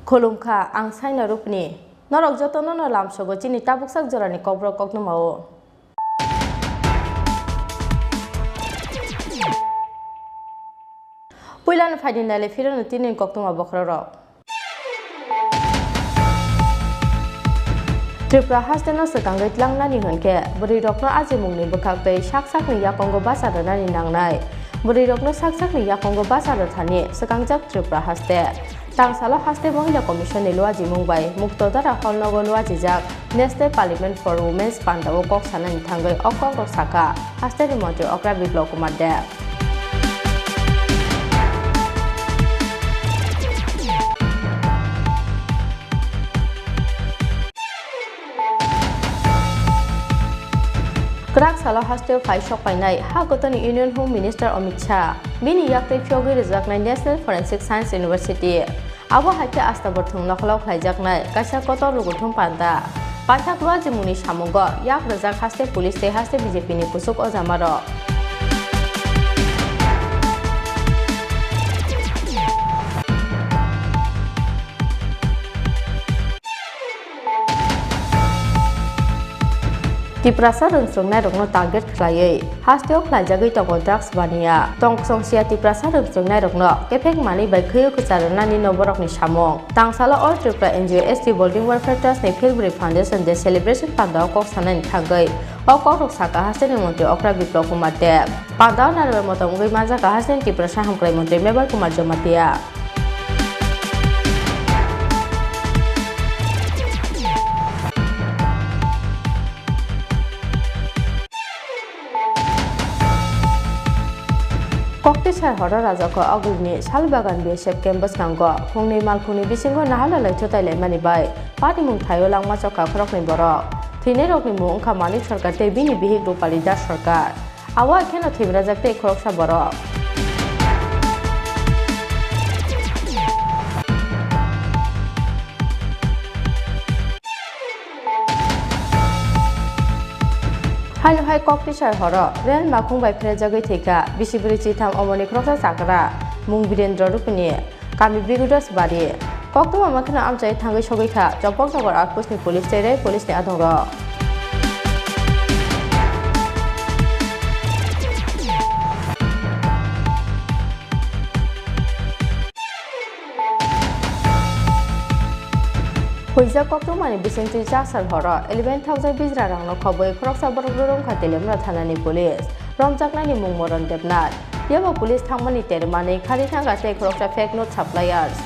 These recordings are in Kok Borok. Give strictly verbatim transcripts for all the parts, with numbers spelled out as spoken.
Khulumkha, ang Saina Rupni. Norok jotono no lamsogo chini tabuksak jorani kokborok koktwmao. Puilano phaidi naile phirano tini koktwma bokhorok. Tripura hasteno swkangwi tlangnani hwnkhe bwrwirokno ajimungni bwkhak tei sak sakni yakongo bacha rwnani nangnai. Bwrwirokno sak sakni yakongo bacha rwthani swkangjak Tripura haste. Tangsalo haste Mohila Commission ni luajimung bai Muktodara Hall nogo luajijak National Parliament for Women's pandao kok sanani thangwi o kokrok sakha hasteni montri okra Biplab Kumar Deb. Kwrak salo hasteo phai sok painai ha gotoni Union Home Minister Amit Shah, bini yaktwi phiyogwi rwjaknai National Forensic Science University. Abo hai khe Astabor thwng nokhorlao khlaijaknai kaisa kotor lukuthum panda. Paithak luajimungni samungo yak rwjak haste police tei haste B J P ni kuchuk ojamarok. Tiprasa rwngchwngnairokno target khlaiwi hasteo khlaijagwi tongo drugs baniya. Tongkosong siya Tiprasa rwngchwngnairokno kephek manwi bai khwiwi kwcha rwnani no borokni samung. Tangsalo All Tripura N G O S T Building Welfare Trust ni Philbri Foundation Day Celebration pandao kok sanani thangwi o kokrok sakha hasteni montri okra Biplab Kumar Deb. Pandao narwai motom wngwi manjakha hasteni Tiprasa hamkrai montri Mebar Kumar Jamatia. Koktisar horo rajako agulni Salbagan B S F camp bwskango phungni malphungni bisingo naharlalai thutai laimani bai patwimung thaio langma chokha khoroknwi borok. Thwinairokni mung wngkha Manik Sarkar tei bini bihik Rupali Das Sarkar. Abo hai kheno thwibrajak tei khoroksa borok. Haino hai Koktisar horo rel makhung bai pherjagwi thwikha bisi bwrwi chitham omoni khoroksa chakra mung Birendra Rupini. Kami Bigudas Bari. Koktwma makheno amchai thangwi sogwi kha Champaknagar Outpost ni police tei Rai police ni adongrok. Huijak koktwmani bisingtwi chasal horo eleven thousand bijra rangno khobwi khoroksa borok rwrwng kha Teliamura thanani police. Romjaknani mung Moron Debnath. Yabo police thangmani termani khari thangkha tei khoroksa fake note suppliers.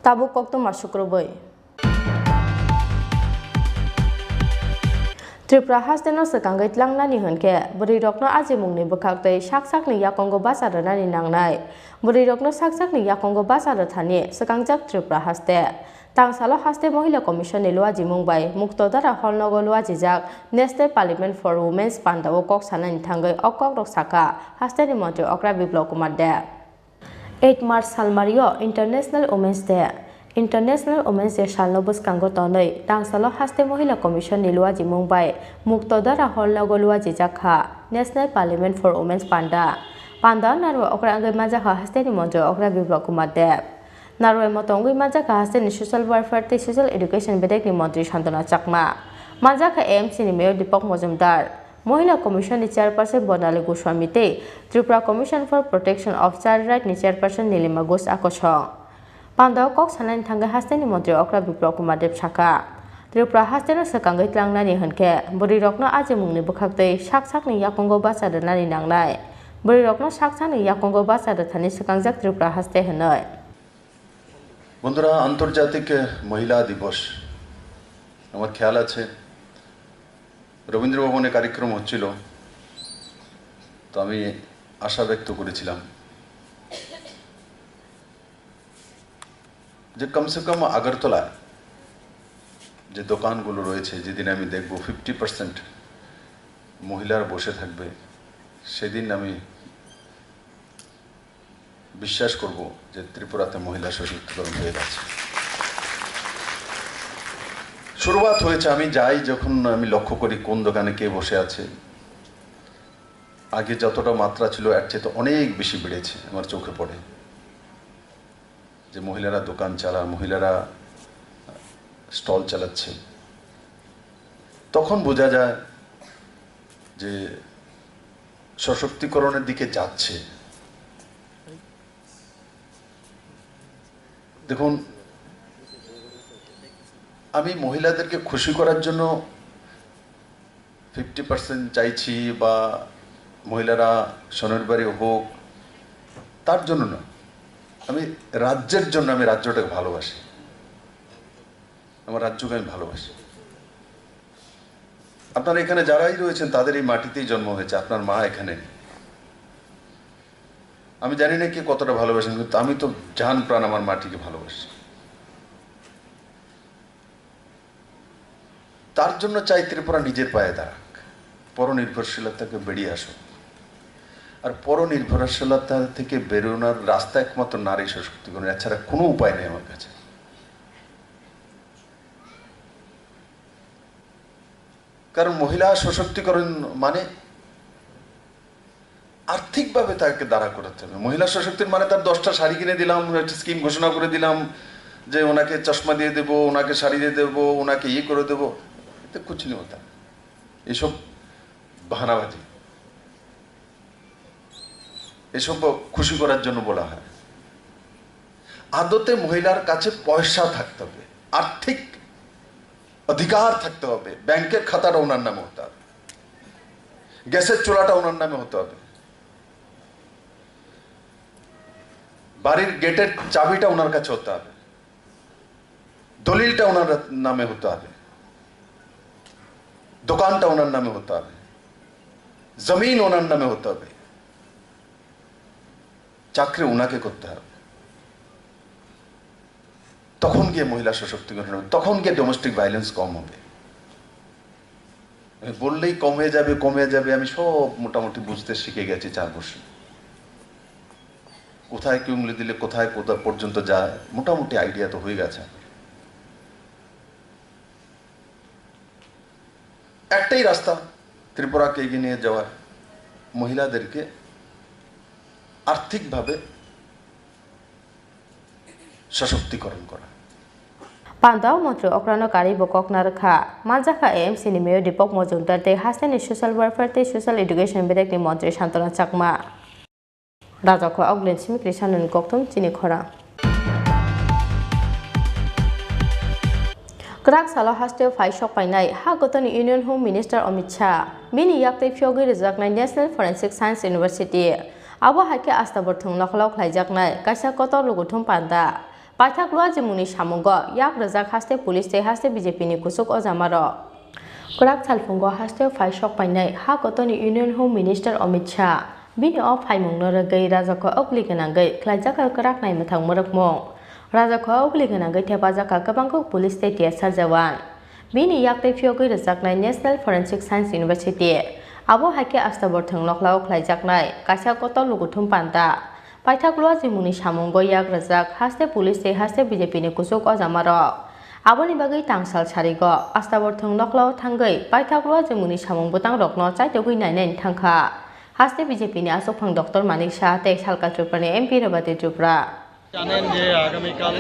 Tabuk koktwma sukrubwi. Tripura hasteno swkangwi tlangnani hwnkhe bwrwirokno ajimungni bwkhak tei sak sakni yakongo bacha rwnani nangnai. Bwrwirokno sak sakni yakongo bacha rwthani swkangjak Tripura haste. Tangsalo haste Mohila Commission ni luajimung bai Muktodara Hall nogo luajijak National Parliament for Women's pandao kok sanani thangwi o kokrok sakha hasteni montri okra Biplab Kumar Deb. Eight March salmario International Women's Day. International Women's Day salno bwskango tonwi tangsalo haste Mohila Commission ni luajimung bai Muktodara Hall nogo luajijak kha National Parliament for Women's panda. Pandao narwai okra wngwi manjakha hasteni montri okra Biplab Kumar Deb. Narwai motom wngwi manjakha hasteni Social Welfare tei Social Education bedekni montri Santana Chakma. Manjakha A M C ni Mayor Deepak Mojumdar. Mohila Commission ni Chairperson Bonali Goswami tei Tripura Commission for Protection of Child Right ni Chairperson Nilima Ghosh akosong. Pandao kok sanani thangwi hasteni montri okra Biplab Kumar Deb sakha, Tripura hasteno swkangwi tlangnani hwnkhe bwrwirokno ajimungni bwkhaktwi sak sakni yakungo bacha rwnani nangnai. Bwrwirokno sak sakni yakungo bacha rwthani swkangjak Tripura haste hwnwi. বন্ধুরা, আন্তর্জাতিক মহিলা দিবস আমার খেয়াল আছে রবীন্দ্র ভবনে কার্যক্রম হচ্ছিল, তো আমি আশা ব্যক্ত করেছিলাম যে কমসে কম আগরতলায় যে দোকানগুলো রয়েছে, যেদিন আমি দেখব ফিফটি পার্সেন্ট মহিলারা বসে থাকবে, সেদিন আমি বিশ্বাস করব যে ত্রিপুরাতে মহিলা সশক্তিকরণ হয়ে গেছে। শুরুয়াত হয়েছে, আমি যাই যখন আমি লক্ষ্য করি কোন দোকানে কে বসে আছে। আগে যতটা মাত্রা ছিল এর চাইতে অনেক বেশি বেড়েছে আমার চোখে পড়ে। যে মহিলারা দোকান চালান, মহিলারা স্টল চালাচ্ছে, তখন বোঝা যায় যে সশক্তিকরণের দিকে যাচ্ছে। দেখুন, আমি মহিলাদেরকে খুশি করার জন্য ফিফটি পার্সেন্ট চাইছি বা মহিলারা স্বনির্ভরী হোক, তার জন্য না। আমি রাজ্যের জন্য, আমি রাজ্যটাকে ভালোবাসি, আমার রাজ্যকে আমি ভালোবাসি। আপনারা এখানে যারাই রয়েছেন, তাদের এই মাটিতেই জন্ম হয়েছে, আপনার মা এখানে। আমি জানি না কে কতটা ভালোবাসেন, কিন্তু আমি তো জান প্রাণ আমার মাটিকে ভালোবাসি। তার জন্য চাই ত্রিপুরা নিজের পায়ে দাঁড়াক, পরনির্ভরশীলতা থেকে বেরিয়ে আসুক। আর পরনির্ভরশীলতা থেকে বেরোনোর রাস্তা একমাত্র নারী সশক্তিকরণ, এছাড়া কোনো উপায় নেই আমার কাছে। কারণ মহিলা সশক্তিকরণ মানে আর্থিকভাবে তাকে দাঁড়া করাতে হবে। মহিলা সশক্তির মানে তার দশটা শাড়ি কিনে দিলাম, একটা স্কিম ঘোষণা করে দিলাম যে ওনাকে চশমা দিয়ে দেবো, ওনাকে শাড়ি দিয়ে দেবো, ওনাকে ইয়ে করে দেবো, এতে কুছ নেই হতা। এসব বাহানাবাজি, এসব খুশি করার জন্য বলা হয়। আদতে মহিলার কাছে পয়সা থাকতে হবে, আর্থিক অধিকার থাকতে হবে, ব্যাংকের খাতাটা ওনার নামে হতে হবে, গ্যাসের চুলাটা ওনার নামে হতে হবে, বাড়ির গেটের চাবিটা ওনার কাছে হতে হবে, দলিলটা ওনার নামে হতে হবে, দোকানটা ওনার নামে হতে হবে, জমিন ওনার নামে হতে হবে, চাকরি ওনাকে করতে হবে। তখন গিয়ে মহিলা সশক্তিকরণ হবে, তখন গিয়ে ডোমেস্টিক ভায়োলেন্স কম হবে। আমি বললেই কমে যাবে, কমে যাবে, আমি সব মোটামুটি বুঝতে শিখে গেছি চার বছর। কোথায় কি উংলি দিলে কোথায় কোথা পর্যন্ত যায়, মোটামুটি আইডিয়া তো হয়ে গেছে। একটাই রাস্তা ত্রিপুরাকে এগিয়ে নিয়ে যাওয়ার, মহিলাদেরকে আর্থিকভাবে সশক্তিকরণ করা। Pandao montri okrano karwi bo kok narwkha. Manjakha A M C ni mayor Deepak Majumdar tei hasteni social welfare tei social education bedekni montri Santana Chakma. Rajakho Auglen Simi Krisanoni kokthum chini khorang. Kwrak salo hasteo phai sok painai ha gotoni Union Home Minister Amit Shah. Bini yaktwi phiyogwi rwjaknai National Forensic Science University. Abo hai khe Astaborthwng nokhlao khlaijaknai kaisa kotor lukuthum panda. Paithak Luajimungni samungo yak rwjak haste police tei haste B J P ni kuchuk ojamarok. Kwrak salphungo hasteo phai sok painai ha gotoni Union Home Minister Amit Shah. Bini o phaimungno rwgwi Rajakho Augli gwnangwi khlaijakha kwrak naimwthang mwrwkmung. Rajakho Augli gwnangwi thepajakha kwbangkuk police tei T S R jawan. Bini yaktwi phiyogwi rwjaknai National Forensic Science University. Abo hai khe Astaborthwng nokhlao khlaijaknai kaisa kotor lukuthum panda. Paithak Luajimungni samungo yak rwjak haste police tei haste B J P ni kuchuk ojamarok. Aboni bagwi tangsal sarigo Astaborthwng nokhlao thangwi Paithak Luajimungni samung bwtangrokno chaitogwi nainani thangkha. Haste B J P ni achukphang Doctor Manik Saha tei Salka Tripura ni M P Rebati Tripura. জানেন যে আগামীকাল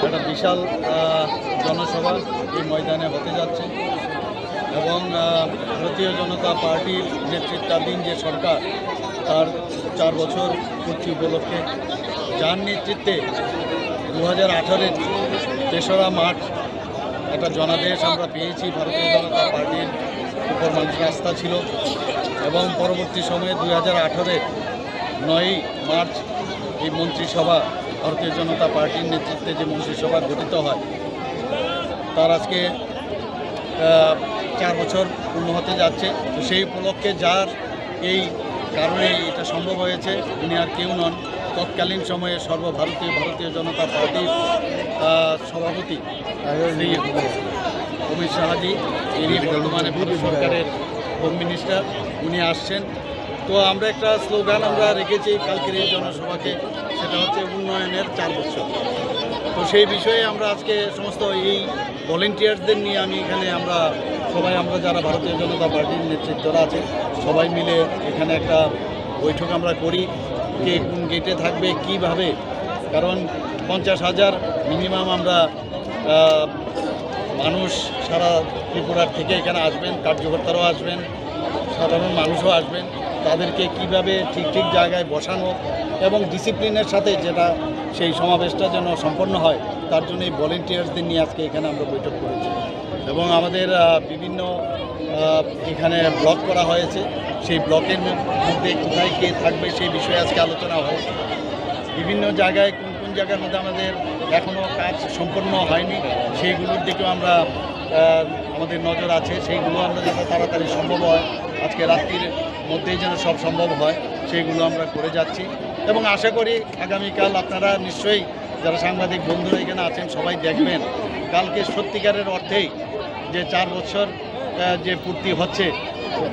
একটা বিশাল, আহ, জনসভা এই ময়দানে হতে যাচ্ছে এবং, আহ, ভারতীয় জনতা পার্টির নেতৃত্বাধীন যে সরকার, তার চার বছর পূর্তি উপলক্ষে যার নেতৃত্বে দু হাজার আঠারোর তেসরা মার্চ একটা জনাদেশ আমরা পেয়েছি ভারতীয় জনতা পার্টির উপর মানুষের আস্থা ছিল এবং পরবর্তী সময়ে দুই হাজার আঠারোর নয়ই মার্চ এই মন্ত্রিসভা, ভারতীয় জনতা পার্টির নেতৃত্বে যে মন্ত্রিসভা গঠিত হয়, তার আজকে, আহ, চার বছর পূর্ণ হতে যাচ্ছে। তো সেই উপলক্ষে যার এই কারণে এটা সম্ভব হয়েছে, উনি আর কেউ নন, তৎকালীন সময়ে সর্বভারতীয় ভারতীয় জনতা পার্টির, আহ, সভাপতি শ্রী অমিত শাহজি, ইনি বর্তমানে ভারত সরকারের হোম মিনিস্টার, উনি আসছেন। তো আমরা একটা স্লোগান আমরা রেখেছি কালকের এই জনসভাকে, সেটা হচ্ছে উন্নয়নের চার বছর। তো সেই বিষয়ে আমরা আজকে সমস্ত এই ভলেন্টিয়ার্সদের নিয়ে আমি এখানে, আমরা সবাই, আমরা যারা ভারতীয় জনতা পার্টির নেতৃত্বরা আছে, সবাই মিলে এখানে একটা বৈঠক আমরা করি, কে কোন গেটে থাকবে, কিভাবে, কারণ পঞ্চাশ হাজার মিনিমাম আমরা আহ, মানুষ সারা ত্রিপুরার থেকে এখানে আসবেন, কার্যকর্তারাও আসবেন, সাধারণ মানুষও আসবেন। তাদেরকে কিভাবে ঠিক ঠিক জায়গায় বসানো এবং ডিসিপ্লিনের সাথে যেটা সেই সমাবেশটা যেন সম্পন্ন হয়, তার জন্য এই ভলেন্টিয়ার্সদের নিয়ে আজকে এখানে আমরা বৈঠক করেছি। এবং আমাদের আহ, বিভিন্ন আহ, এখানে ব্লক করা হয়েছে, সেই ব্লকের মধ্যে কোথায় কে থাকবে সেই বিষয়ে আজকে আলোচনা হয়েছে। বিভিন্ন জায়গায় কোন কোন জায়গার মধ্যে আমাদের এখনও কাজ সম্পন্ন হয়নি, সেইগুলোর দিকেও আমরা আহ, আমাদের নজর আছে। সেইগুলো আমরা যাতে তাড়াতাড়ি সম্ভব হয়, আজকে রাত্রির মধ্যেই যেন সব সম্ভব হয়, সেইগুলো আমরা করে যাচ্ছি। এবং আশা করি আগামীকাল আপনারা নিশ্চয়ই, যারা সাংবাদিক বন্ধুরা এখানে আছেন, সবাই দেখবেন কালকে সত্যিকারের অর্থেই যে চার বছর আহ, যে পূর্তি হচ্ছে,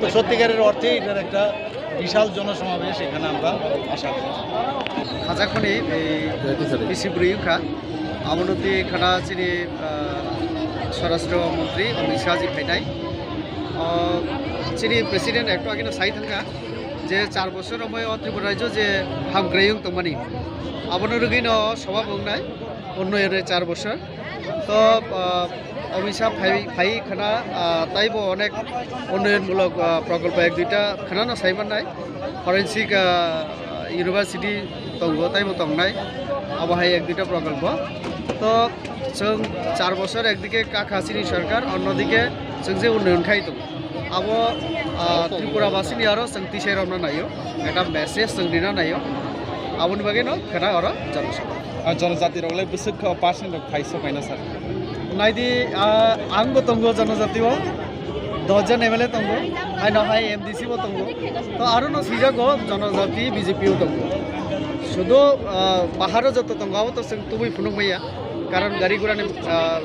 তো সত্যিকারের অর্থেই এটার একটা বিশাল জনসমাবেশ এখানে আমরা আশা করছি। Khajakmani, eh, Bisi Bwrwi wngkha. Abono twi khana chini, ah, Swarashtra Montri Amit Shah ji phainai. Ah, chini President ekto ageno sai thangkha je char bosor romwi o Tripura rajyo je hamkraiyung tongmani, abono rwgwino sobab wngnai unnoyone char bosor. To, ah, Omisa phai, phai khana, ah, taibo onek unnoyonmulok, ah, prokolpo ek duita khanano sai mannai. Forensic, ah, university tongo, taibo tongnai. Abo hai ek duita prokolpo. To chwng char bosor ekdike kakha chini sorkar, onnodike chwng je unnoyon khai tongo. Abo, ah, Tripura basini aro chwng tisai romna naio, ekta message chwng rina naio, aboni bagwi no khena oro jonosabha. Ah, jonojati rok le bwswk kha percent rok phai sok kaino sir? Naidi, ah, ang bo tongo jonojati o, dos jon M L A tongo, haino hai M D C bo tongo, to aro no swijago jonojati B J P o tongo. Sudu, ah, bahar o joto tongo, abo to chwng tubui phunuk maya, karon gari gura ni, ah,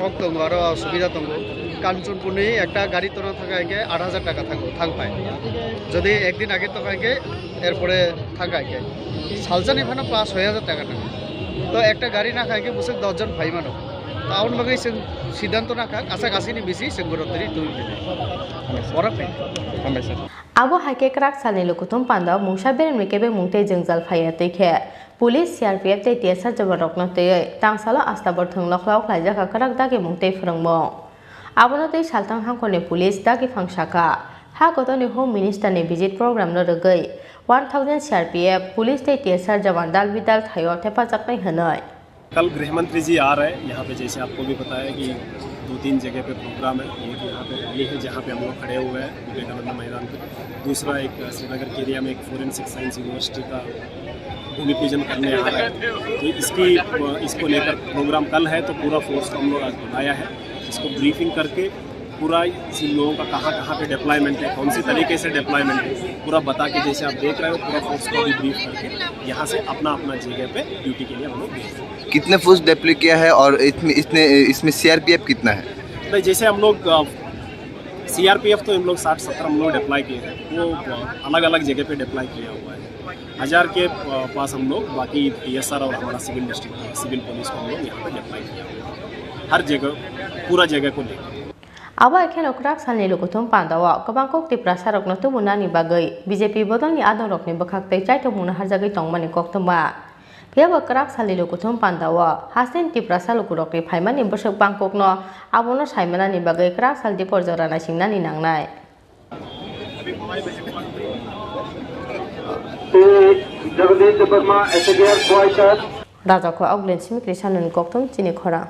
Kok tongo, aro subida tongo. Kanchanpurni ekta gari tona thangkha hinkhe aat hajar taka thango, thang phai. Jodi ekdin age tongkha hinkhe, erpore thangkha hinkhe. Salsani phano pash soi hajar taka thango. To ekta gari nakha hinkhe bwswk dos jon phai mano. To aboni bagwi chwng siddhanto nakha, kasak asini bisi chwng goro twi twi. Borok phai. Hambai sir. Abo hai khe kwrak salni lukuthum panda mungsa beremni kebengmung tei jwngjal phaiya twi khe Police, C R P F tei T S R jawanrokno twiwi tangsalo astabor thwngnokhla o khlaijak kha kwrak dagimung tei phwrwngmung. Abono twi salthang hangkhorni police dagiphang sakha, ha kotorni Home Minister ni visit program no rwgwi one thousand C R P F, police tei T S R jawan dal bidal thaio thepajaknai hwnwi. कल गृह मंत्री जी आ रहे हैं यहाँ पे, जैसे आपको भी पता है कि दो तीन जगह पे प्रोग्राम है, एक यहाँ पे रैली है जहाँ पे हम लोग खड़े हुए हैं विवेकानंद मैदान पे, दूसरा एक श्रीनगर के एरिया में एक फोरेंसिक साइंस यूनिवर्सिटी का भूमि पूजन करने आ रहे हैं। तो इसकी, इसको लेकर प्रोग्राम कल है, तो पूरा फोर्स को हम लोग आज बुलाया है, इसको ब्रीफिंग करके पूरा इन लोगों का कहाँ कहाँ पे डिप्लॉयमेंट है, कौन से तरीके से डिप्लॉयमेंट है, पूरा बता के, जैसे आप देख रहे हो, पूरा फोर्स को भी ब्रीफ करके यहाँ से अपना अपना जगह पे ड्यूटी के लिए हम लोग भेज देंगे। कितने फोर्स डिप्लॉय किया है और इसमें, इसने, इसमें सीआरपीएफ कितना है? नहीं, जैसे हम लोग, अ, सीआरपीएफ तो हम लोग साठ सत्तर हम लोग डिप्लॉय किए हैं, वो, अ, अलग-अलग जगह पे डिप्लॉय किया हुआ है। हज़ार के, अ, पास हम लोग, बाकी टीएसआर और हमारा सिविल डिस्ट्रिक्ट, सिविल पुलिस को हम लोग यहाँ पे डिप्लॉय किया हुआ है। हर जगह, पूरा जगह को लेकर। Abo hai kheno kwrak salni lukuthum pandao kwbang kok Tiprasarokno tubunani bagwi B J P bodolni adongrokni bwkhak tei chaithokmungno harjagwi tongmani koktwma. Phiya bo kwrak salni lukuthum pandao hasteni Tiprasa lukurokni phaimani bwswk bangkokno abono saimanani bagwi kwrak sal Dipor jora naisingnani nangnai. Jagadish Debbarma, S A D R Boycott. Rajak kho Oglen Simi Krisanoni kokthum chini khorang.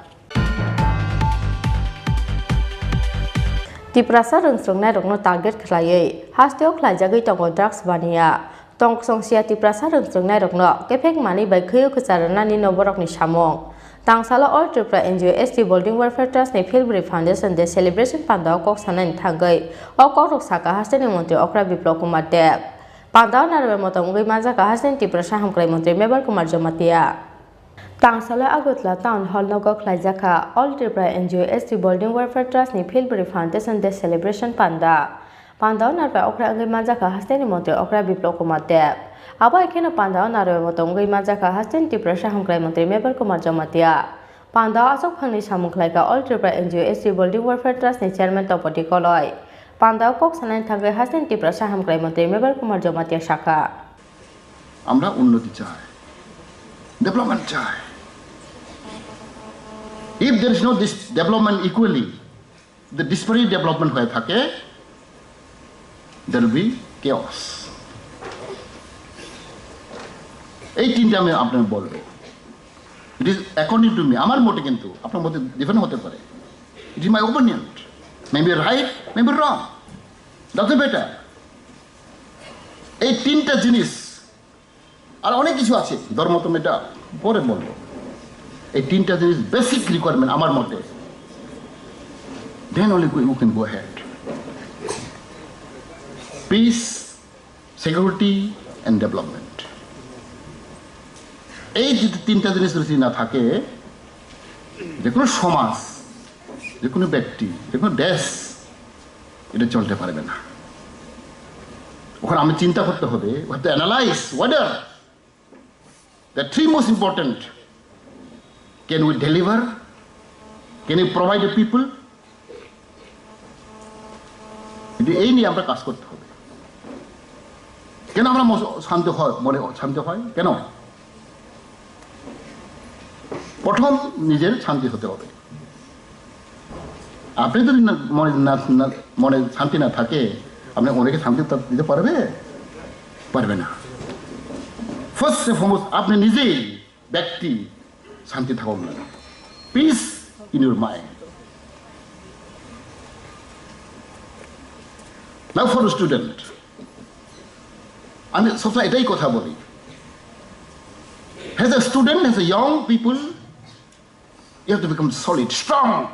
Tiprasa rwngsrwngnairokno target khlaiwi hasteo khlaijagwi tongo drugs baniya. Tongkosong siya Tiprasa rwngsrwngnairokno kephek manwi bai khwiwi kwcha rwnani no borokni samung. Tangsalo All Tripura N G O S T Building Welfare Trust ni Philbri Foundation Day celebration pandao kok sanani thangwi o kokrok sakha hasteni montri okra Biplab Kumar Deb. Pandao narwai motom wngwi manjakha hasteni Tiprasa hamkrai montri Mebar Kumar Jamatia. Tangsalo Agartala Town Hall nogo khlaijakha All Tripura N G O S T Building Welfare Trust ni Philbri Foundation Day celebration panda. Pandao narwai okra wngwi manjakha hasteni montri okra Biplab Kumar Deb. Abo hai kheno pandao narwai motom wngwi manjakha hasteni Tiprasa hamkrai montri Mebar Kumar Jamatia. Pandao aswk phangni samung khlaikha All Tripura N G O S T Building Welfare Trust ni Chairman Topoti Koloi. Pandao kok sanani thangwi hasteni Tiprasa hamkrai montri Mebar Kumar Jamatia sakha. আমরা উন্নতি চাই, ডেভেলপমেন্ট চাই। If there is no this development equally, the disparate development হয়ে থাকে, there will be chaos. এই তিনটা আমি আপনাকে বলবো। It is according to me, আমার মতে, কিন্তু আপনার মতে ডিফারেন্ট হতে পারে। It is my opinion, maybe right, maybe wrong, doesn't matter। এই তিনটা জিনিস, আর অনেক কিছু আছে, ধর্ম তো এটা পরে বলবো। এই তিনটা জিনিস বেসিক রিকোয়ারমেন্ট আমার মতে, then only we can go ahead। Peace, security and development। এই যদি তিনটা জিনিস যদি না থাকে, যে কোনো সমাজ, যে কোনো ব্যক্তি, যে কোনো দেশ, এটা চলতে পারবে না। ওখানে আমি চিন্তা করতে হবে, we have to analyze whether the three most important, can we deliver, can we provide the people? কিন্তু এই নিয়ে আমরা কাজ করতে হবে। কেন আমরা মস- শান্তি হয়, মনে অশান্তি হয় কেন? প্রথম নিজের শান্তি হতে হবে। আপনি যদি না- মনে না- না- মনে শান্তি না থাকে, আপনি অনেকে শান্তি তা দিতে পারবে? পারবে না। ফার্স্ট এন্ড ফরমোস্ট আপনি নিজেই ব্যক্তি শান্তি থাকুন না। Peace in your mind। Now for the student, আমি সবসময় এটাই কথা বলি, as a student, as a young people, you have to become solid, strong।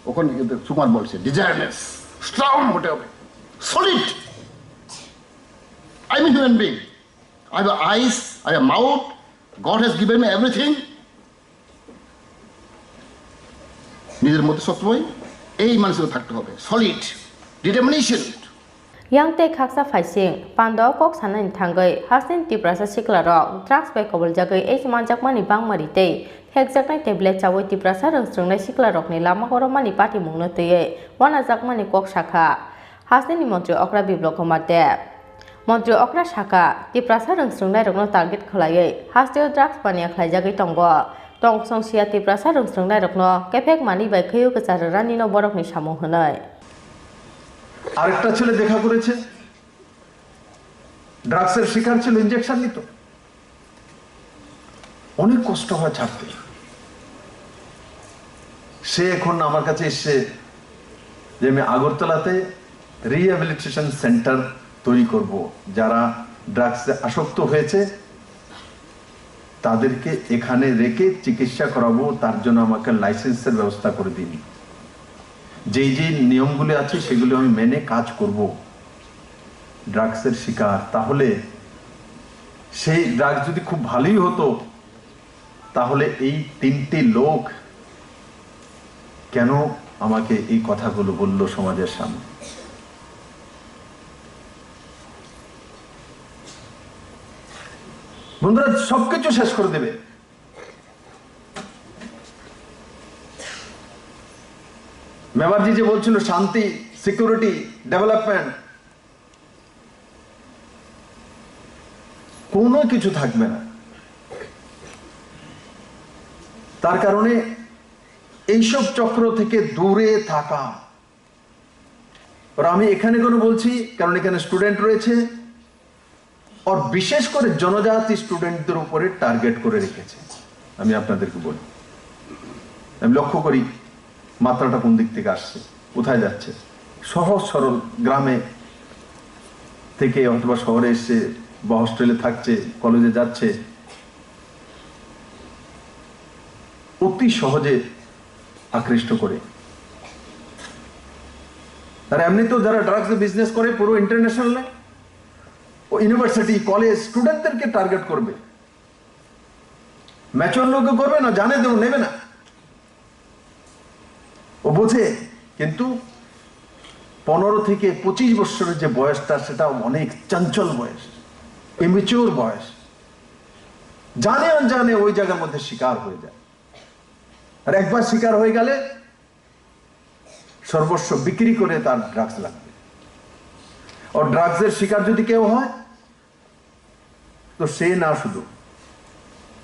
ওখানে কিন্তু সুকুমার বলছে, ডিজায়ারনেস, স্ট্রং হতে হবে, solid. I am a human being, I have eyes, I have mouth, God has given me everything। নিজের মধ্যে সবসময় এই মানসিকতা থাকতে হবে, solid, determination. Yang tei khaksa phaising, pandao kok sanani thangwi hasteni Tiprasa siklarok drugs bai koboljagwi age manjakmani bangmari tei thekjaknai tablet chawi Tiprasa rwngsrwngnai siklarokni lama goromani patimungno twiwi wanajakmani kok sakha hasteni montri okra Biplab Kumar Deb. Montri okra sakha, Tiprasa rwngsrwngnairokno target khwlaiwi hasteo drugs paniya khlaijagwi tongo. Tong songsiya Tiprasa rwngsrwngnairokno kephek manwi bai khwiwi kwcha rwnanino borokni samung hwnwi. আরেকটা ছেলে দেখা করেছে, ড্রাগসের শিকার ছিল, ইঞ্জেকশন নিত, অনেক কষ্ট হয় ছাড়তে। সে এখন আমার কাছে এসছে যে আমি আগরতলাতে রিহ্যাবিলিটেশন সেন্টার তৈরি করব, যারা ড্রাগসে আসক্ত হয়েছে তাদেরকে এখানে রেখে চিকিৎসা করাবো, তার জন্য আমাকে লাইসেন্সের ব্যবস্থা করে দিন। যেই যেই নিয়মগুলি আছে সেগুলি আমি মেনে কাজ করব। ড্রাগসের শিকার, তাহলে সেই ড্রাগস যদি খুব ভালোই হতো, তাহলে এই তিনটি লোক কেন আমাকে এই কথাগুলো বলল সমাজের সামনে? বন্ধুরা, সবকিছু শেষ করে দেবে। মেবারজি যে বলছিল শান্তি, সিকিউরিটি, ডেভেলপমেন্ট, কোনো কিছু থাকবে না। তার কারণে এইসব চক্র থেকে দূরে থাকা। আর আমি এখানে কেন বলছি, কারণ এখানে স্টুডেন্ট রয়েছে, আর বিশেষ করে জনজাতি স্টুডেন্টদের উপরে টার্গেট করে রেখেছে। আমি আপনাদেরকে বলি, আমি লক্ষ্য করি মাত্রাটা কোন দিক থেকে আসছে, কোথায় যাচ্ছে। সহজ সরল গ্রামে থেকে অথবা শহরে এসছে বা হোস্টেলে থাকছে, কলেজে যাচ্ছে, অতি সহজে আকৃষ্ট করে। আর এমনিতেও যারা ড্রাগস বিজনেস করে পুরো ইন্টারন্যাশনালে, ও ইউনিভার্সিটি, কলেজ স্টুডেন্টদেরকে টার্গেট করবে। ম্যাচিওর লোকে করবে না, জানে তো নেবে না, ও বোঝে। কিন্তু পনেরো থেকে পঁচিশ বছরের যে বয়সটা, সেটা অনেক চঞ্চল বয়স, ইমেচিওর বয়স। জানে অনজানে ওই জায়গার মধ্যে শিকার হয়ে যায়। আর একবার শিকার হয়ে গেলে সর্বস্ব বিক্রি করে তার ড্রাগস লাগবে। ও ড্রাগসের শিকার যদি কেউ হয়, তো সে না শুধু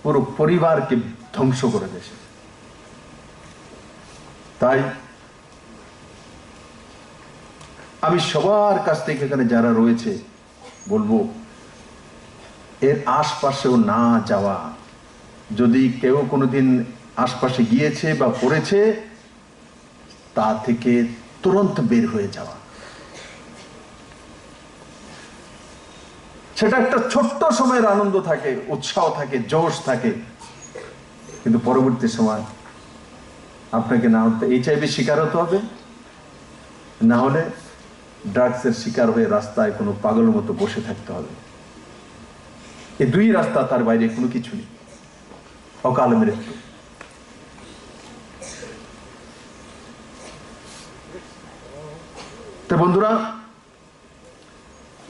পুরো পরিবারকে ধ্বংস করে দেয় সে। তাই আমি সবার কাছ থেকে এখানে যারা রয়েছে বলবো, এর আশপাশেও না যাওয়া। যদি কেউ কোনোদিন আশপাশে গিয়েছে বা পড়েছে, তা থেকে তুরন্ত বের হয়ে যাওয়া। সেটা একটা ছোট্ট সময়ের আনন্দ থাকে, উৎসাহ থাকে, জোশ থাকে, কিন্তু পরবর্তী সময় আপনাকে না হতে এইচআইভি শিকার হতে হবে, না হলে ড্রাগসের শিকার হয়ে রাস্তায় কোনো পাগলের মতো বসে থাকতে হবে। এই দুই রাস্তা, তার বাইরে কোনো কিছু নেই। অকাল মৃত্যু। তো বন্ধুরা,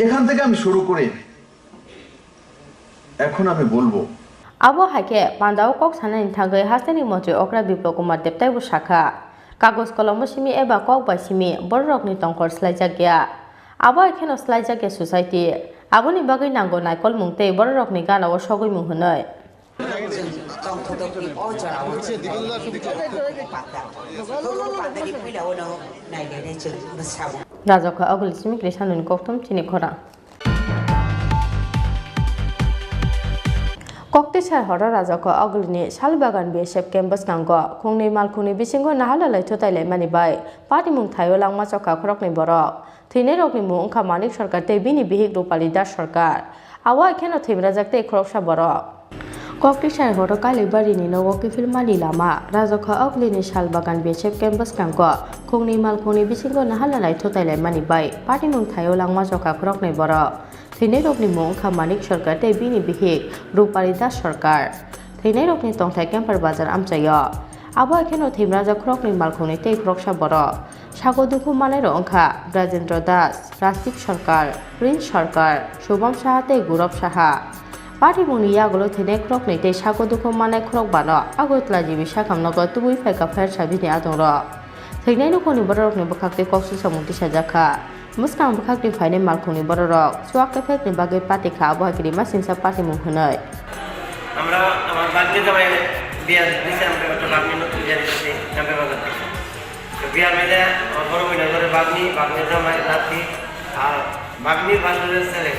এখান থেকে আমি শুরু করে এখন আমি বলবো, Abo hai khe pandao kok sanani thangwi hasteni montri okra Biplab Kumar Deb teibo sakha, kagoj kolombo simi eba kok bai simi bororokni tongkhor swlaijakya. Abo hai kheno swlaijakya society. Aboni bagwi nango naikolmung tei bororokni ganao sogwimung hwnwi. Chwng tongthokni o jorao pata. Hukung patani puilao no nainai chwng bwsao. Rajokha Oguli simi kri sanuni kokthum chini khorang. Koktisai horo Rajokha Ogulini Salbagan B S F camp bwskango khungnwi malkhungni bisingo naharlalai thutailaimani bai patimung thaio langma chokha khoroknwi borok. Thwinairokni mung wngkha Manik Sarkar tei bini bihik Rupali Das Sarkar. Abo hai kheno thwimrajak tei khoroksa borok. Koktisai horo Kailaibarini nogo kiphilmani lama, Rajokha Ogulini Salbagan B S F camp bwskango khungnwi malkhungni bisingo naharlalai thutailaimani bai patimung thaio langma chokha khoroknwi borok. Thwinairokni mung wngkha Manik Sarkar tei bini bihik Rupali Das Sarkar. Thwinairokni tongthai Kempar Bazar amchaio. Abo hai kheno thwimrajak khoroknwi malkhungni tei khoroksa borok. Sago dukhu manairok wngkha Brajendra Das, Rajdeep Sarkar, Prince Sarkar, Shubham Saha tei Gaurav Saha. Patimungni yagulo thwinai khoroknwi tei sago dukhu manai khorokbano Agartala G B sakhamnogo tubui phaikha fire service ni adongrok. Thwinai nukhungni bororokni bwkhaktwi kok swngchamung tisajakha. Mwskang bwkhakni phainai malkhungni bororok chuak ephekni bagwi pati kha, abo hai khe rima singsa patimung hwnwi. আমরা আমার ভাগ্নি জামাই বিয়া দিছি, আমরা একটা ভাগ্নি নতুন বিয়া দিছি, আমরা বাজার থেকে। তো বিয়ার মধ্যে আমার বড় বোনের ঘরে ভাগ্নি, ভাগ্নির জামাই, নাতি, আর ভাগ্নির ভাসুরের ছেলে,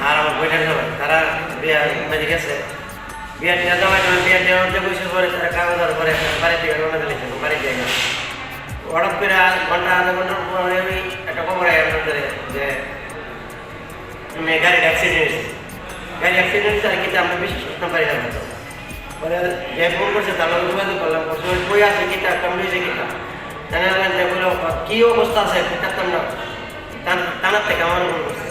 আর আমার বোনের জামাই, তারা বিয়ার মধ্যে গেছে। বিয়ার টিয়া জমা করে, বিয়ার টিয়া অর্ধেক বয়সের পরে তারা কাগজ দেওয়ার পরে বাড়ি থেকে রওনা দিলে, বাড়ি থেকে গেল। হঠাৎ করে আধ ঘন্টা, আধা ঘন্টার পরে আমি একটা খবর আয় আমার কাছে যে, মানে, গাড়ির অ্যাক্সিডেন্ট হয়েছে। গাড়ির অ্যাক্সিডেন্ট হয়েছে, আর কিন্তু আমরা বিশ্বাস করতে পারি না হয়তো। পরে যে ফোন করছে, তার লগে যোগাযোগ করলাম, বলছে, "ওই কই আছে, কিতা, কেমন হয়েছে, কিতা?" জানা গেল যে বললো, "কি অবস্থা আছে, কিতা, তেমন না।" থানা, থানার থেকে আমার ফোন করছে।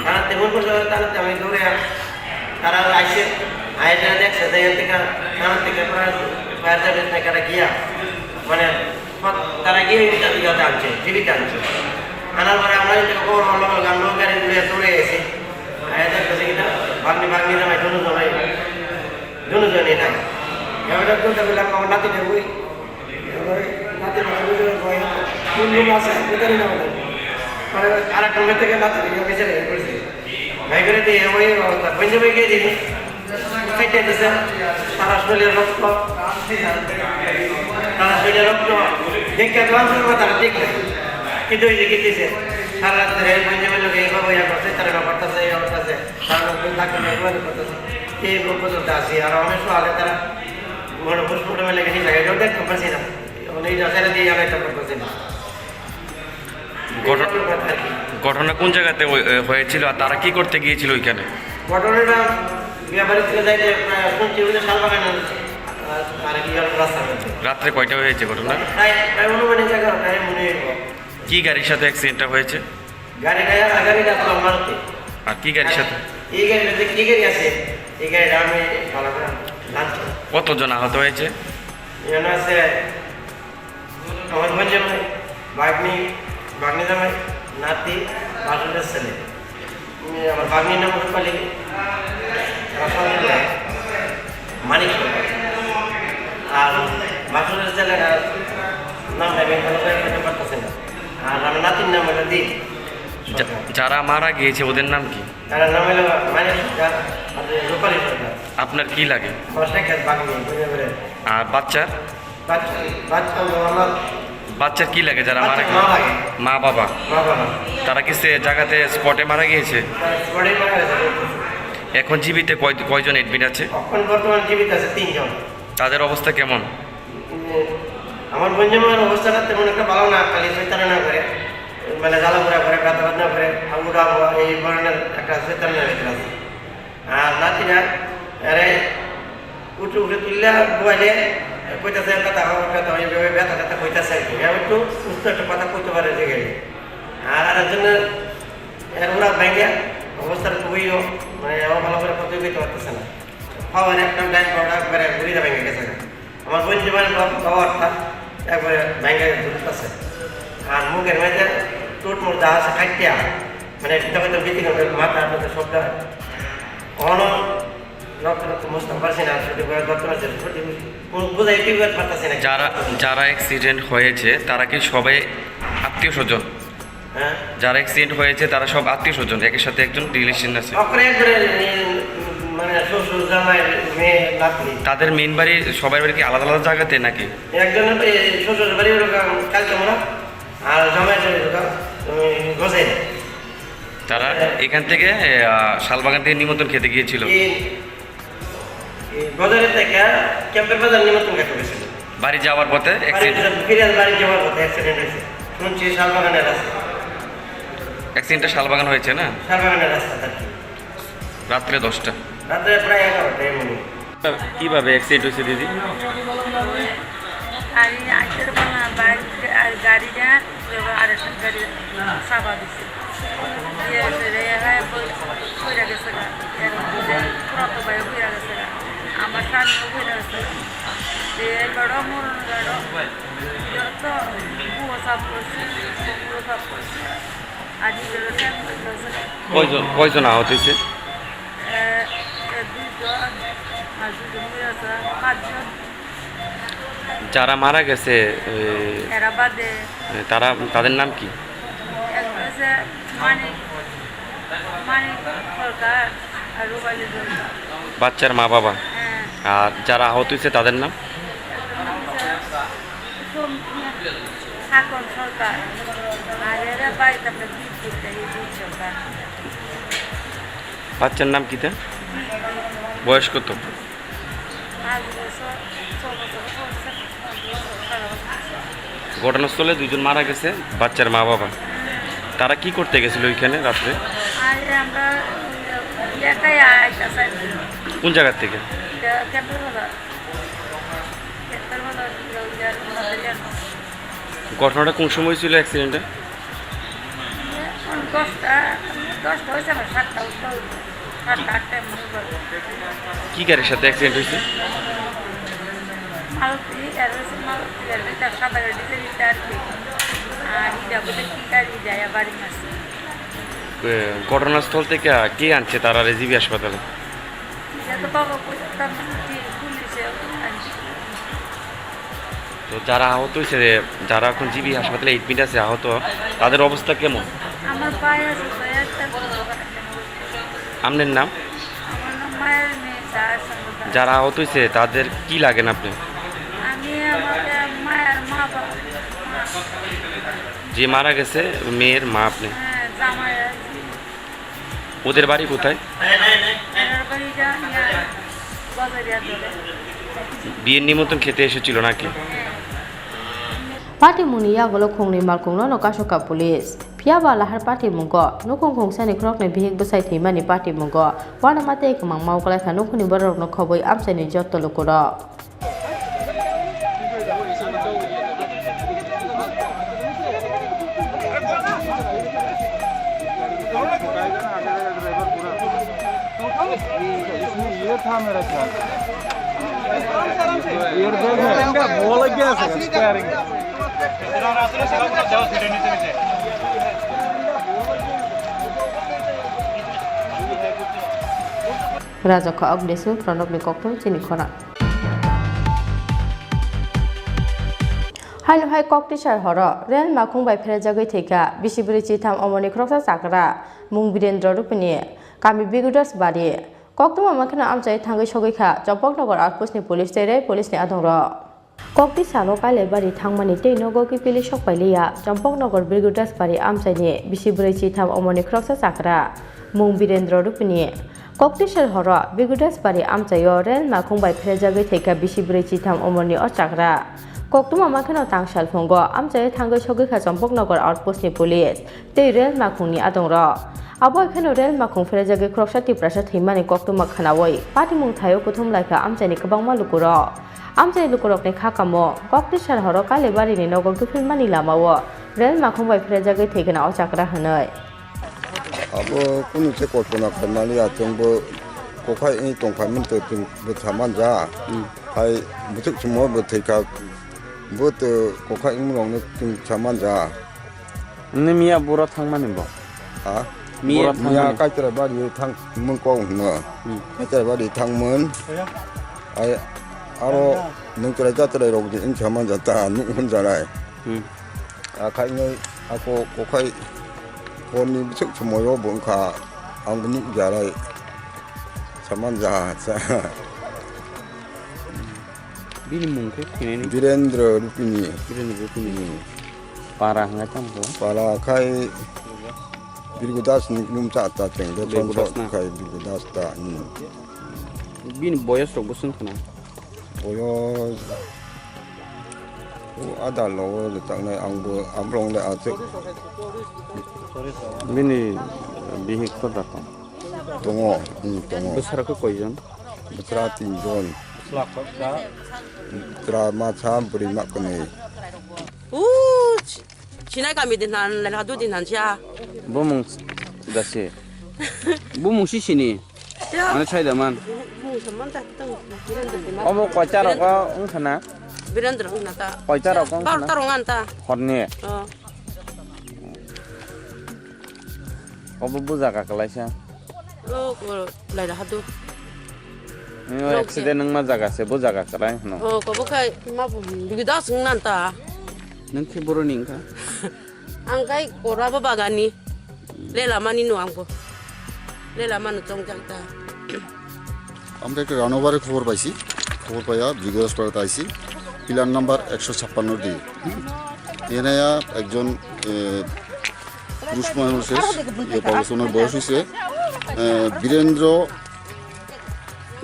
থানার থেকে ফোন করছে, থানার থেকে আমি দৌড়ে আ-, তারা আইসে, আইসে দেখছে যে এর থেকে থানার থেকে ফায়ার, ফায়ার সার্ভিস থেকে তারা গিয়া, মানে, তারা গিয়ে এটা ইয়াতে আনছে, টিভিতে আনছে। আনার পরে আমরা এই খবর হলো, আমরা গাড়ি ঘুরে দৌড়ে গেছি। আয়া দেখতেছি কিনা, ভাগ্নি, ভাগ্নি জামাই, দুনো জামাই, দুনো জনই নাই। এবার তো দেখলাম আমার নাতি ঠাকুর, এবার নাতি ঠাকুর ওই কোন রুম আছে, ভিতরে না বলে। মানে আর এক রুমের থেকে নাতি ঠাকুর ভিতরে বের করেছে। বের করে দিয়ে ওই অবস্থা, বুঝতে পেরে গিয়ে দিদি, খাইতে দিছে, সারা শরীরে রক্ত, সারা শরীরে রক্ত, দেখে তো আমার কথা ঠিক নাই। কিন্তু ওই যে কি দিছে, সারা রাত্রে বুঝতে পেরে এই বাবা ইয়া করছে, তারা ব্যাপারটা এই অবস্থা আছে। কারণ ওই ডাক্তার নিয়ে যোগাযোগ করতেছে। এই রোগ পর্যন্ত আসি, আর অনেক সময় আগে তারা মনে পোস্টমর্টমে লেগে নিয়ে যায়, এটাও দেখতে পারছি না। এখন এই যাচাইটা দিয়ে জানাইতে পারতেছি না। ঘটনা কোন জায়গাতে হয়ে-, হয়েছিল আর তারা কি করতে গিয়েছিল ওইখানে? ঘটনাটা বিয়াবাড়ি থেকে যাইতে, আহ, শুনছি ওই যে শালবাগানে, আহ, আর কি যেন রাস্তার মধ্যে। রাত্রে কয়টা হয়েছে ঘটনা? প্রায়, প্রায় অনুমানিক এগারোটায় মনে হয়। কি গাড়ির সাথে অ্যাক্সিডেন্টটা হয়েছে? গাড়িটা, আর গাড়িটা তো মারুতি। আর কি গাড়ির সাথে? এই গাড়ির মধ্যে কি গাড়ি আছে? এই গাড়িটা আমি ভালো করে জানতাম। কতজন আহত হয়েছে? এখানে আছে আমার বোন জামাই, ভাগ্নি, ভাগ্নি জামাই, নাতি, ভাসুরের ছেলে। উম, আমার ভাগ্নির নাম রূপালী, রাসনপুরা, মানিক সরকার। আর নাম নেবে, কোনো কোনো ব্যাপার আছে না। আর আমার নাতির নাম হলো দীপ। যা-, যারা মারা গিয়েছে ওদের নাম কি? তার নাম হলো মানিক সরকার, আর রূপালী সরকার। আপনার কি লাগে? আমার শেখ বাগনি, বুঝে বেড়ে। আর বাচ্চার? বাচ্চা, বাচ্চা হলো আমার বাচ্চার কি লাগে যারা মারা বাচ্চার গিয়েছে? মা লাগে। মা বাবা। মা বাবা। তারা কি সে জায়গাতে স্পটে মারা গিয়েছে? তারা স্পটে মারা গেছে। এখন জীবিত কয়-, কয়জন অ্যাডমিট আছে? এখন বর্তমানে জীবিত আছে তিনজন। তাদের অবস্থা কেমন? আমার বোন জামাইয়ের অবস্থাটা তেমন একটা ভালো না, খালি শয়তানি না করে, মানে জ্বালাপোড়া করে, ব্যথা বেদনা করে, হাবুডুবু এই ধরনের একটা শয়তানি না করে আছে। আর নাতিরা এরে উঠে উঠে তুললে বইলে কইতাছে, "ব্যথা হবে, ব্যথা হবে," এইভাবে ব্যথা ট্যাথা কইতাছে আর কি। এবার একটু সুস্থ একটা কথা কইতে পারে যে গেলে। আর আরেকজনের এর ওরা ভেঙে অবস্থাটা খুবই, মানে, ও ভালো করে কথা কইতে পারতেছে না। খাওয়ার একটা ডাইন পাউডার করে ঘুরে ভেঙে গেছে। আমার বোন জীবন বাবারটা একবারে ভেঙে ঝুলতেছে। আর মুখের মধ্যে টুট মুট যা আছে কাটিয়া, মানে, এটা হয়তো বিক্রি করে মাথা আপনাদের সবটা অন রক্ত রক্ত বুঝতে পারছি না, শুধু করে ধরতে পারছি না, সত্যি কোনো বুঝাই তুই পারতেছি না। যারা, যারা অ্যাক্সিডেন্ট হয়েছে, তারা কি সবাই আত্মীয় স্বজন? হ্যাঁ? যারা অ্যাক্সিডেন্ট হয়েছে, তারা সব আত্মীয় স্বজন, একের সাথে একজন রিলেশন আছে। অকরে একবারে, মানে, শ্বশুর, জামাই, মেয়ে, নাতনি। তাদের মেইন বাড়ি, সবার বাড়ি কি আলাদা আলাদা জায়গাতে নাকি? একজনের বাড়ি, শ্বশুর বাড়ি ওরকম কালকে মোড়া, আর জামাই বাড়ি ওরকম, উম, গজে। তারা এখান থেকে, আহ, শালবাগান থেকে নিমন্ত্রণ খেতে গিয়েছিল। এই, এই বাজারে থেকে ক্যাম্পের বাজার নিমন্ত্রণ খেতে গেছিল। বাড়ি যাওয়ার পথে বাড়ি অ্যাক্সিডেন্ট। ফিরে বাড়ি যাওয়ার পথে অ্যাক্সিডেন্ট হয়েছে। শুনছি শালবাগানের রাস্তা। অ্যাক্সিডেন্টটা শালবাগান হয়েছে না? শালবাগানের রাস্তা আর কি। রাত্রে দশটা। রাত্রে প্রায় এগারোটা এমনি। কিভাবে অ্যাক্সিডেন্ট হয়েছে দিদি? গাড়ি আইতে পারে না, বাইক আর গাড়িটা আর একটা গাড়ি চাপা দিছে। ইয়ে হয়েছে রে, হ্যাঁ, বই-, পড়ে গেছে গা। এর মধ্যে পুরাতো ভাইও পড়ে গেছে গা। আমার স্বামীও পড়ে গেছে গা। যে বড় মরণ গেল, যত বুয়ো চাপ করছে, বুয়ো চাপ করছে। আর নিজেরও স্বামী পড়ে গেছে গা। কয়জন, কয়জন আহত হয়েছে? এ, এ, দুইজন, আর দুইজন পড়ে গেছে গা, পাঁচজন। যারা মারা গেছে, এ, এরা বাদে। এ, তারা, তাদের নাম কি? এক হচ্ছে মানিক, মানিক সরকার আর রূপালী সরকার। বাচ্চার মা বাবা? হ্যাঁ। আর যারা আহত হয়েছে তাদের নাম? একজন হচ্ছে সোম-, সাগর সরকার। আর এরা বাড়িতে আমরা বিদ্যুৎ দেয়, এই দুই সরকার। বাচ্চার নাম কিতা? বয়স কত? পাঁচ বছর, ছ বছর চলছে, পাঁচ বছর, সাড়ে পাঁচ বছর। ঘটনাস্থলে দুইজন মারা গেছে, বাচ্চার মা বাবা। তারা কি করতে গেছিল ওইখানে রাত্রে? আর আমরা একাই আইতাছি। কোন জায়গার থেকে? এটা ক্যাম্পের বাজার। ক্যাম্পের বাজার, ওই যে আমাদের ঘটনাটা কোন সময় ছিল অ্যাক্সিডেন্টটা? এখন দশটা, দশটা হয়েছে না, সাতটা উঠতে হইব। সাতটা, আটটায় মনে হয়। কি গাড়ির সাথে অ্যাক্সিডেন্ট হয়েছে? মারুতি, আর হচ্ছে মারুতি গাড়ি, তার সাদা গাড়ি, ডিজেল গাড়ি আর কি। আর এটা বলে কি গাড়ি যায়, বাড়ি মারছে। এ, ঘটনাস্থল থেকে কে আনছে তারা রেজিবি হাসপাতালে? এটা তো বাবা কইতাম না, কি পুলিশে আনছে। তো যারা আহত হয়েছে, যারা এখন জিবি হাসপাতালে এডমিট আছে আহত, তাদের অবস্থা কেমন? আমার পায়ে আছে তো একটা গুলি লাগানো। আপনার নাম? আমার নাম মায়ের মেয়ে দাস। যারা আহত হয়েছে তাদের কি লাগেন আপনি? আমি আমাকে মায়ের মা বাবা। যে মারা গেছে মেয়ের মা আপনি? হ্যাঁ, জামাই আছে। ওদের বাড়ি কোথায়? এনার বাড়ি যা-, ইয়া, বাজারিয়া ধরে। বিয়ের নিমন্ত্রণ খেতে এসেছিল নাকি? হ্যাঁ। Patimungni yagulo khongnwi malkhungno no kasoka police. Phiya ba lahar patimungo nukhung khungsani khoroknwi bihik bwsai thwimani patimungo uanama tei kwmangma wngkhlaikha nukhungni bororokno khobwi amchaini jotto lukurok. ये था मेरा ख्याल। एयरबैग है। बोल गया sir, steering. Rajakha Agnesu, Pranobni kokthum chini khorang. Haino hai koktisar horo rel makhung bai pherjagwi thwikha bisi bwrwi chitham omorni khoroksa chakra mung Birendra Rupini, kami Bigudas Bari. Koktwma makheno amchai thangwi sogwi kha Champaknagar outpost ni police tei rel police ni adongrok. Kokti salo Kailaibari thangmani tei nogo kiphilwi sokpailiya Champaknagar Birgudas Bari amchaini bisi bwrwi chitham omorni khoroksa chakra mung Birendra Rupini. Koktisar horo Birgudas Bari amchaio rel makhung bai pherjagwi thwikha bisi bwrwi chitham omorni o chakra. Koktwma makheno tang salphungo amchaio thangwi sogwi kha Champaknagar outpost ni police tei rel makhungni adongrok. Abo hai kheno rel makhung pherjagwi khoroksa Tiprasa thwimani koktwma khwnawi patimung thaio kuthum laikha amchaini kwbangma lukurok. Amchai lukurokni kha kamo, Koktisar horo Kailaibari ni nogo kiphilmani lamao rel makhung bai pherjagwi thwikha o chakra hwnwi. Abo kunu se kolpona khaimani ya, chwngbo kokhai wng tongkha mani to chwng bwtha manja. Hmm. Hai bwswk chwngmo bwthai kha, bo to kokhai wng rokno chwng sa manja. Nini miya buro thangmani bo? Ha? Miya buro thangmani. Miya Kaitara bari thang mun kok hwno. Hmm. Kaitara bari thang mun. Ai aro nung chwrai cha chwrai rok di wng sa manja ta nuk hwn janai. Hmm. Akhainwi ako kokhai honni bwswk somoio bo wngkha, ang bo nukjarai saman ja sa. Bini mung khe thinani? Birendra Rupini. Birendra Rupini. Hmm. Para hwnga tamo khe? Para khai Birgu Das ni num cha ta cheng de. Birgu Das na? Khai Birgu Das ta. Hmm. Bini boyos rok bwswng khna? Boyos o ada logo le tangnai, ang bo abrong le achuk. Bini bihik khoda tong? Tongo, hmm, tongo. Bwsarok khe koijon? Bwsra tinjon. Bwsra ma sa, bwrwi ma kwnwi. Uch. Sinai kami din han, lel hadu din han sia. Bumung dasi. Bumung si sini. Ya. Mana chai daman. Bumung saman ta tang. Birendra. Obo koita rok wng khana? Birendra wng na ta. Koita rok wng khana? Bar ta rong an ta. Horni. Oh. Obo buja ka kalaisa. Oh, ko lai da hadu. Nino accident wngma jaga se, bo jaga kwlai hwno. Oh, kobo khai ma bo bigi das wng nan ta. Nang khe boroni wngkha? Ang khai kora bo bagani. Lela mani no ang bo. Lela mano chongjak ta. আমরা একটা রানোভারের খবর পাইছি। খবর পাইয়া বিগত পাড়াতে আইছি। পিলার নাম্বার একশো ছাপ্পান্ন ডি। এনায়া একজন, এ, পুরুষ মানুষের, ইয়ে, পাওয়া গেছে, ওনার বয়স হয়েছে, এ, বীরেন্দ্র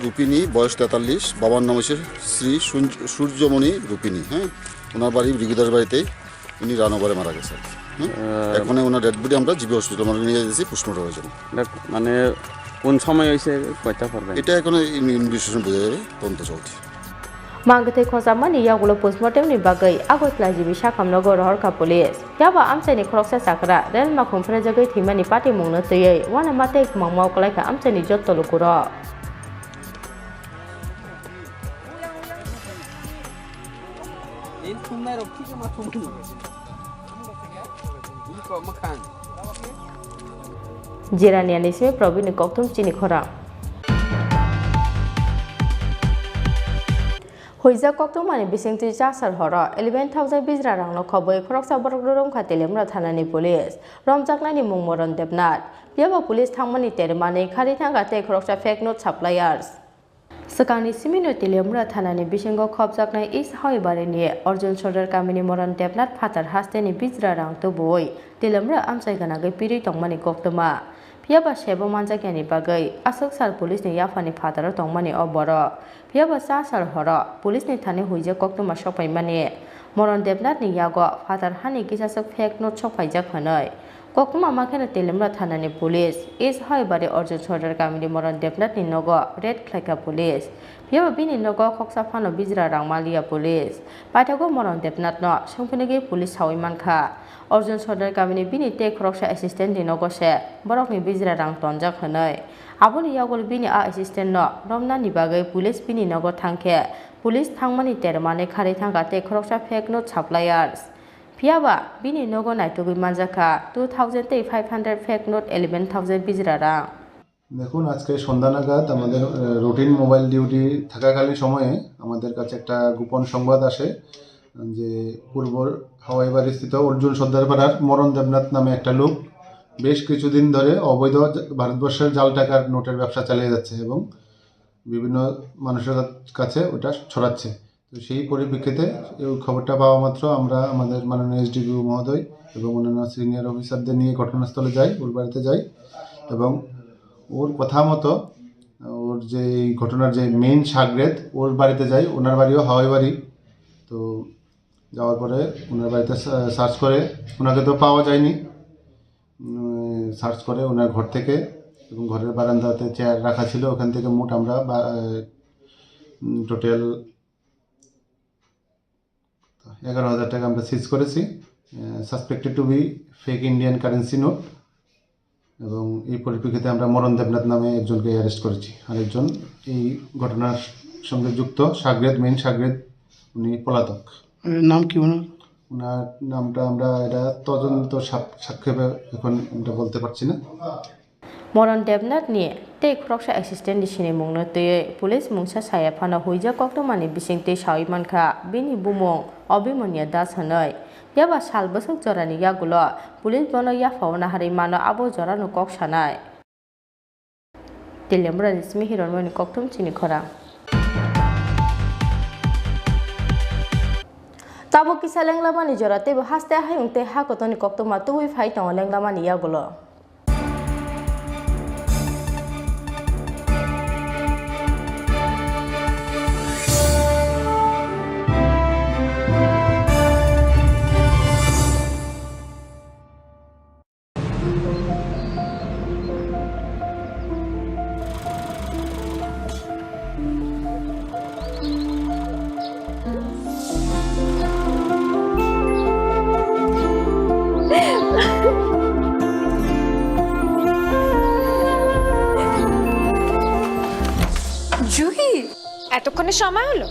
রূপিণী, বয়স তেতাল্লিশ, বাবার নাম হচ্ছে শ্রী সূর্য-, সূর্যমণি রূপিণী, হ্যাঁ? ওনার বাড়ি ভৃগুদাস বাড়িতেই, উনি রানোভারে মারা গেছেন, হ্যাঁ? এ, এখন ওনার ডেড বডি আমরা জিবি হসপিটাল আমরা নিয়ে যাচ্ছি পোস্টমর্টমের জন্য। এটা মানে কোন সময় হয়েছে, কয়টা পর্বে? এটা এখন ইন-, ইনভেস্টিগেশন বোঝা যাবে, তদন্ত চলছে। Mangkwthwi khochamani yagulo postmortem ni bagwi Agartala G B sakhamno go rohorkha police. Phiya ba amchaini khoroksa chakra rel makhung phrajagwi thwimani patimungno twiwi uanama tei kwmangma kwlaikha amchaini jotto lukurok. Jeraniani simi Probini kokthum chini khorang. Huijak koktwmani bisingtwi chasar horo eleven thousand bijra rangno khobwi khoroksa borok rwrwngkha Teliamura thanani police. Romjaknani mung Moron Debnath. Phiya ba police thangmani termani khari thangkha tei khoroksa fake note suppliers. Swkangni simino Teliamura thanani bisingo khopjaknai East Hoibarini Arjun Sordar kamini Moron Debnath phatar hasteni bijra rang tubuwi Teliamura amchai gwnagwi pirwi tongmani koktwma. Phiya ba sebo manjaknani bagwi aswk sal police ni yaphani phataro tongmani o borok. Phiya ba cha sal horo police ni thani huijak koktwma sokphaimani. Moron Debnath ni yago phatar hani kisaswk fake note sokphaijak hwnwi. Koktwma ma kheno Teliamura thanani police, East Hoibari Arjun Sordar kamini Moron Debnathni nogo raid khlaikha police. Phiya ba bini nogo khoksa phano bijra rang maliya police. Paithago Moron Debnathno swngphinigwi police saui mankha. Arjun Sordar kamini bini tei khoroksa assistantni nogo se borokni bijra rang tonjak hwnwi. Aboni yagulo bini a assistantno romnani bagwi police bini nogo thangkhe police thangmani termani khari thangkha tei khoroksa fake note suppliers. Phiya ba bini nogo naitugwi manjakha two thousand tei five hundred fake note eleven thousand bijra rang. দেখুন, আজকে সন্ধ্যা নাগাদ আমাদের, আহ, routine mobile duty থাকাকালীন সময়ে আমাদের কাছে একটা গোপন সংবাদ আসে। যে পূর্ব হাওয়াইবাড়ি স্থিত অর্জুন সর্দারপাড়ার মরণ দেবনাথ নামে একটা লোক বেশ কিছুদিন ধরে অবৈধ জা-, ভারতবর্ষের জাল টাকার নোটের ব্যবসা চালিয়ে যাচ্ছে এবং বিভিন্ন মানুষের কাছে ওটা ছড়াচ্ছে। তো সেই পরিপ্রেক্ষিতে এই খবরটা পাওয়া মাত্র আমরা আমাদের মাননীয় এসডিপিও মহোদয় এবং অন্যান্য সিনিয়র অফিসারদের নিয়ে ঘটনাস্থলে যাই, ওর বাড়িতে যাই এবং ওর কথা মতো ওর যে এই ঘটনার যে মেইন সাগরেদ, ওর বাড়িতে যাই। ওনার বাড়িও হাওয়াই বাড়ি। তো যাওয়ার পরে ওনার বাড়িতে সা-, সার্চ করে, ওনাকে তো পাওয়া যায়নি। উম, সার্চ করে ওনার ঘর থেকে এবং ঘরের বারান্দাতে চেয়ার রাখা ছিল, ওখান থেকে মোট আমরা বা-, উম, টোটাল এগারো হাজার টাকা আমরা সিজ করেছি। Suspected two B fake Indian currency note. এবং এই পরিপ্রেক্ষিতে আমরা মরণ দেবনাথ নামে একজনকে অ্যারেস্ট করেছি, আর একজন এই ঘটনার সঙ্গে যুক্ত সাগরেদ, মেইন সাগরেদ, উনি পলাতক। এর নাম কি ওনার? ওনার নামটা আমরা এটা তদন্ত সাপ-, সাক্ষেপে এখন আমরা বলতে পারছি না। Moron Debnath ni tei khoroksa assistant ni sinimung no twiwi police mungsa saya phano huijak koktwma ni bising twi sawi mankha bini bumung Abhimanya Das hwnwi. Phiya ba sal bwswk jorani yagulo police bono yaphao naharwi mano abo jorano kok sanai. Teliamura ni simi Hironmoni kokthum chini khorang. Tabuk kisa lenglamani jora teibo haste hayung tei ha kotorni koktwma tubui phai tongo lenglamani yagulo. Juhi, এতক্ষণে সময় হলো?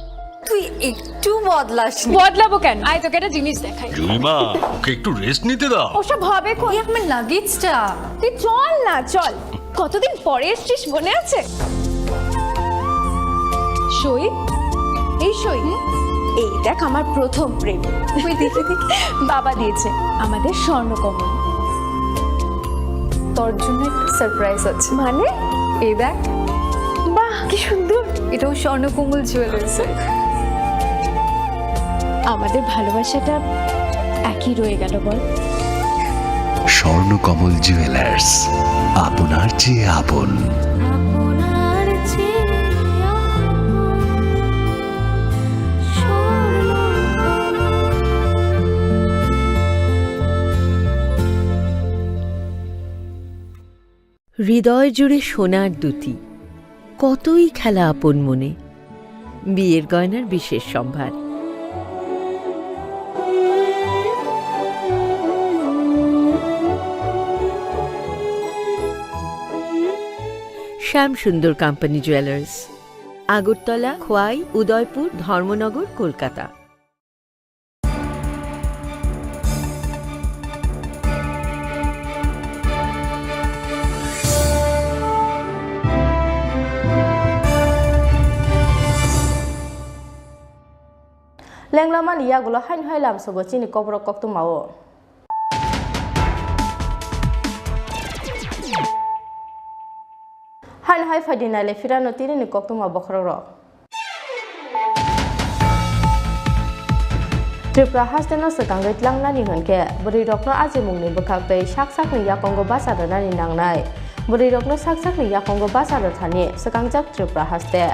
তুই একটু বদলাসনি। বদলাবো কেন? আয়, তোকে একটা জিনিস দেখাই। জুইমা, ওকে একটু রেস্ট নিতে দাও। ওসব হবে কোন? এই আমার লাগেজটা। তুই চল না, চল। কতদিন পরে এসছিস, মনে আছে? সই, এই সই। এই দেখ, আমার প্রথম প্রেম। ওই দেখি, দেখি। বাবা দিয়েছে, আমাদের স্বর্ণকমল। তোর জন্য একটা সারপ্রাইজ আছে। মানে? এই দেখ। বাহ, কি সুন্দর। এটাও স্বর্ণকমল জুয়েলার্সের। আমাদের ভালোবাসাটা একই রয়ে গেল, বল? স্বর্ণকমল জুয়েলার্স, আপনার চেয়ে আপন। হৃদয় জুড়ে সোনার দ্যুতি, কতই খেলা আপন মনে। বিয়ের গয়নার বিশেষ সম্ভার। শ্যাম সুন্দর কোম্পানি জুয়েলার্স, আগরতলা, খোয়াই, উদয়পুর, ধর্মনগর, Kolkata. Lenglamani yagulo haino hai lamsogo chini koborok koktwmao. Haino hai phaidi naile phirano tinini koktwma bokhorokrok. Tripura hasteno swkangwi tlangnani hwnkhe bwrwirokno ajimungni bwkhak tei sak sakni yakongo bacha rwnani nangnai. Bwrwirokno sak sakni yakongo bacha rwthani swkangjak Tripura haste.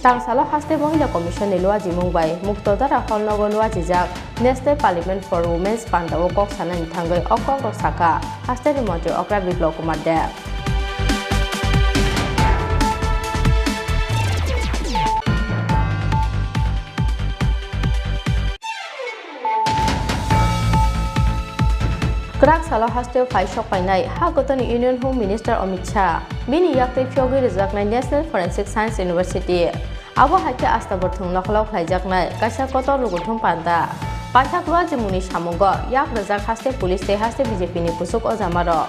Tangsalo haste Mohila Commission ni luajimung bai Muktodara Hall nogo luajijak National Parliament for Women's panda o kok sanani thangwi o kokrok sakha hasteni montri okra Biplab Kumar Deb. Kwrak salo hasteo phai sok painai ha kotorni Union Home Minister Amit Shah. Bini yaktwi phiyogwi rwjaknai National Forensic Science University. Abo hai khe Asta Bwrthwng nokhwlao khlaijaknai kaisa kotor lukuthum panda. Paithak luajimungni samungo yak rwjak haste police tei haste B J P ni kuchuk ojamarok.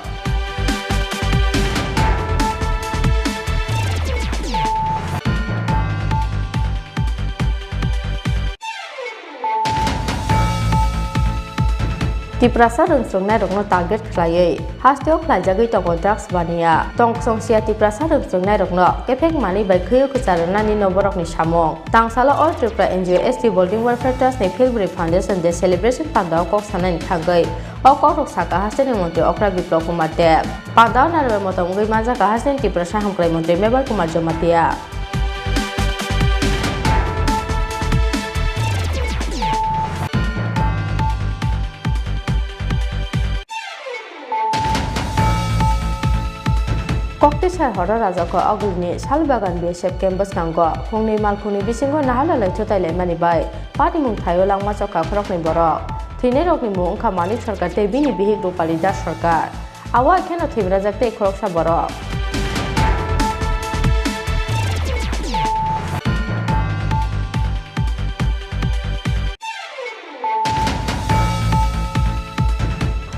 Tiprasa rwngchwngnairokno target khlaiwi hasteo khlaijagwi tongo drugs baniya. Tongksongsia Tiprasa rwngchwngnairokno kephek manwi bai khwiwi kwcha rwnani no borokni samung. Tangsalo All Tripura N G O S T Building Welfare Trust ni Philbri Foundation Day Celebration pandao kok sanani thangwi o kokrok sakha hasteni montri okra Biplab Kumar Deb. Pandao narwai motom wngwi manjakha hasteni Tiprasa hamkrai montri Mebar Kumar Jamatia. Koktisar horo Rajakho Agulini Salbagan B S F camp bwskango phungni malphungni bisingo naharlalai thutailaimani bai patimung thaio langma chokha khoroknwi borok. Thwinairokni mung wngkha Manik Sarkar tei bini bihik Rupali Das Sarkar. Abo hai kheno thwimrajak tei khoroksa borok.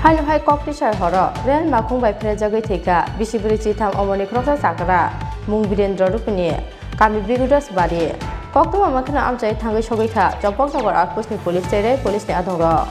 Haino hai Koktisar horo rail makhung bai pherjagwi thwikha bisi bwrwi chitham, omoni khoroksa chakra mung Birendra Rupini, kami Bigudas Bari. Koktwma makheno amchai thangwi sogwi kha Champaknagar Outpost ni police tei rail police ni adongrok.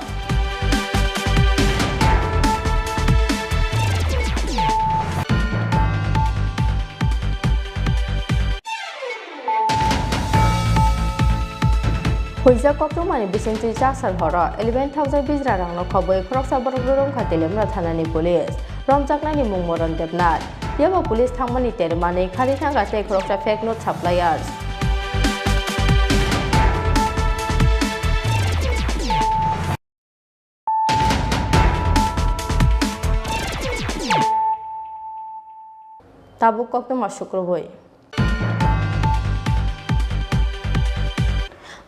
Huijak koktwmani bisingtwi Chasar horo eleven thousand bijra rangno khobwi khoroksa borok rwrwngkha Teliamura thanani police. Romjaknani mung Moron Debnath. Phiya bo police thangmani termani khari thangkha tei khoroksa fake note suppliers. Tabuk koktwma sukrubui.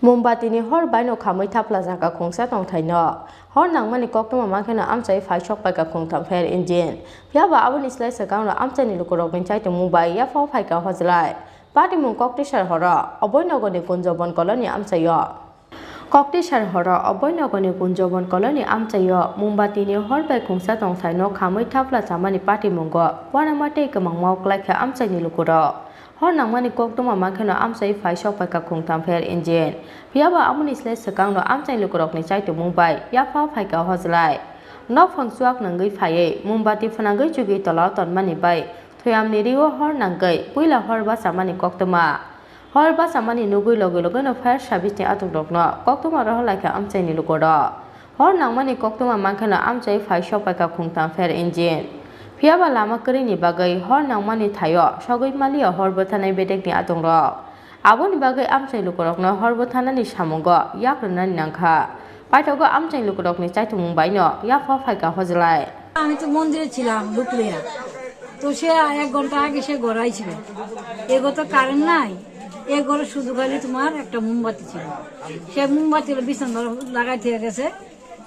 Mumbatini hor baino khamwi thapla jaga khungsa tongthaino. Hor nangmani koktwma mankheno amchai phai sok paikha khungtham fire engine. Phiya ba aboni slai swkangno amchaini lukurokni chaitongmung bai yaphao phaikha hojlai. Patimung Koktisar horo Oboinogorni Kunjobon colony amchaio. Koktisar horo Oboinogorni Kunjobon colony amchaio Mumbatini hor bai khungsa tongthaino khamwi thapla chamani patimungo uanama tei kwmangmao klaikha amchaini lukurok. Hor nangmani koktwma mankheno amchai phai sok paikha khungtham fire engine. Phiya ba aboni slai swkangno amchaini lukurokni chaitongmung bai yaphao phaikha hojlai. Nophang chuak nangwi phaiwi Mumbati phwnangwi chugwi tolao tonmani bai Thoyamni rio hor nangwi puila hor bachamani koktwma. Hor bachamani nugwi logi logino fire service ni atungrokno koktwma rohorlaikha amchaini lukurok. Hor nangmani koktwma mankheno amchai phai sok paikha khungtham fire engine. Phiya ba lama kwrwini bagwi hor nangmani thaio sogwi maliya hor bwtharnai bedekni atungrok. Aboni bagwi amchai lukurokno hor bwtharnani samungo yak rwnani nangkha. Paithago amchai lukurokni chaitongmung baino yaphao phaikha hojlai. আমি তো মন্দিরে ছিলাম, ঢুকলিয়া। তো সে এক ঘন্টা আগে সে ঘরে আইছিল। এগো তো কারেন্ট নাই, এ ঘরে শুধু খালি তোমার একটা মোমবাতি ছিল। সে মোমবাতি হলো বিছানা লাগাই দিয়ে গেছে,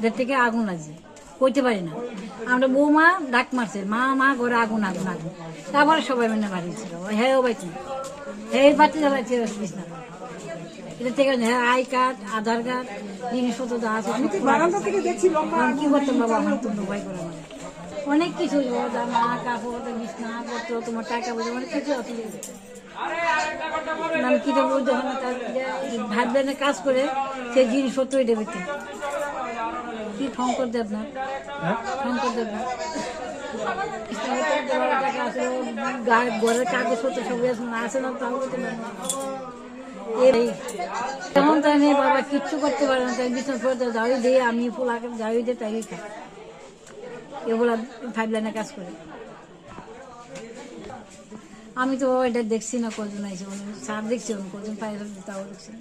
যে থেকে আগুন লাগছে, কইতে পারি না। আমরা বৌমা ডাক মারছে, "মা, মা, ঘরে আগুন, আগুন, আগুন।" তারপরে সবাই মিলে বাড়ি ছিল, ওই হ্যাঁ, ও বাড়ি, হ্যাঁ, এই বাতি জ্বালাইছে বিছানা। এটা ঠিক আছে, হ্যাঁ, আই কার্ড, আধার কার্ড, জিনিসপত্র যা আছে আমি তো সব বারান্দা থেকে দেখছি, লম্বা এখন কি করতাম বাবা, আমার তো মোবাইল করে আমার। অনেক কিছু, ও জামা, কাপড়, বিছনা, পত্র, তোমার টাকা পয়সা, অনেক কিছু আছে। মানে কি তো বলতে হবে না, তার যে ভাবলেনে কাজ করে, সে জিনিসপত্রই দেবে তো। কি শঙ্কর দেব না? হ্যাঁ? শঙ্কর দেব না। বিছনা পত্র, টাকা আছে, ঘরের কাগজপত্র সবই আছে, না আছে না, তাহলে তো না। এই, এখন তো আমি বাবা কিচ্ছু করতে পারে না, তাই বিছনা পড়ে ঝাড়ু দিয়ে আমি ফুল আঁকে ঝাড়ু দিয়ে তাই খাই। এগুলা পাইপ লাইনে কাজ করে। আমি তো এটা দেখছি না কজন আইছে, উনি স্যার দেখছি, উনি কজন পাইলট তাও দেখছি না।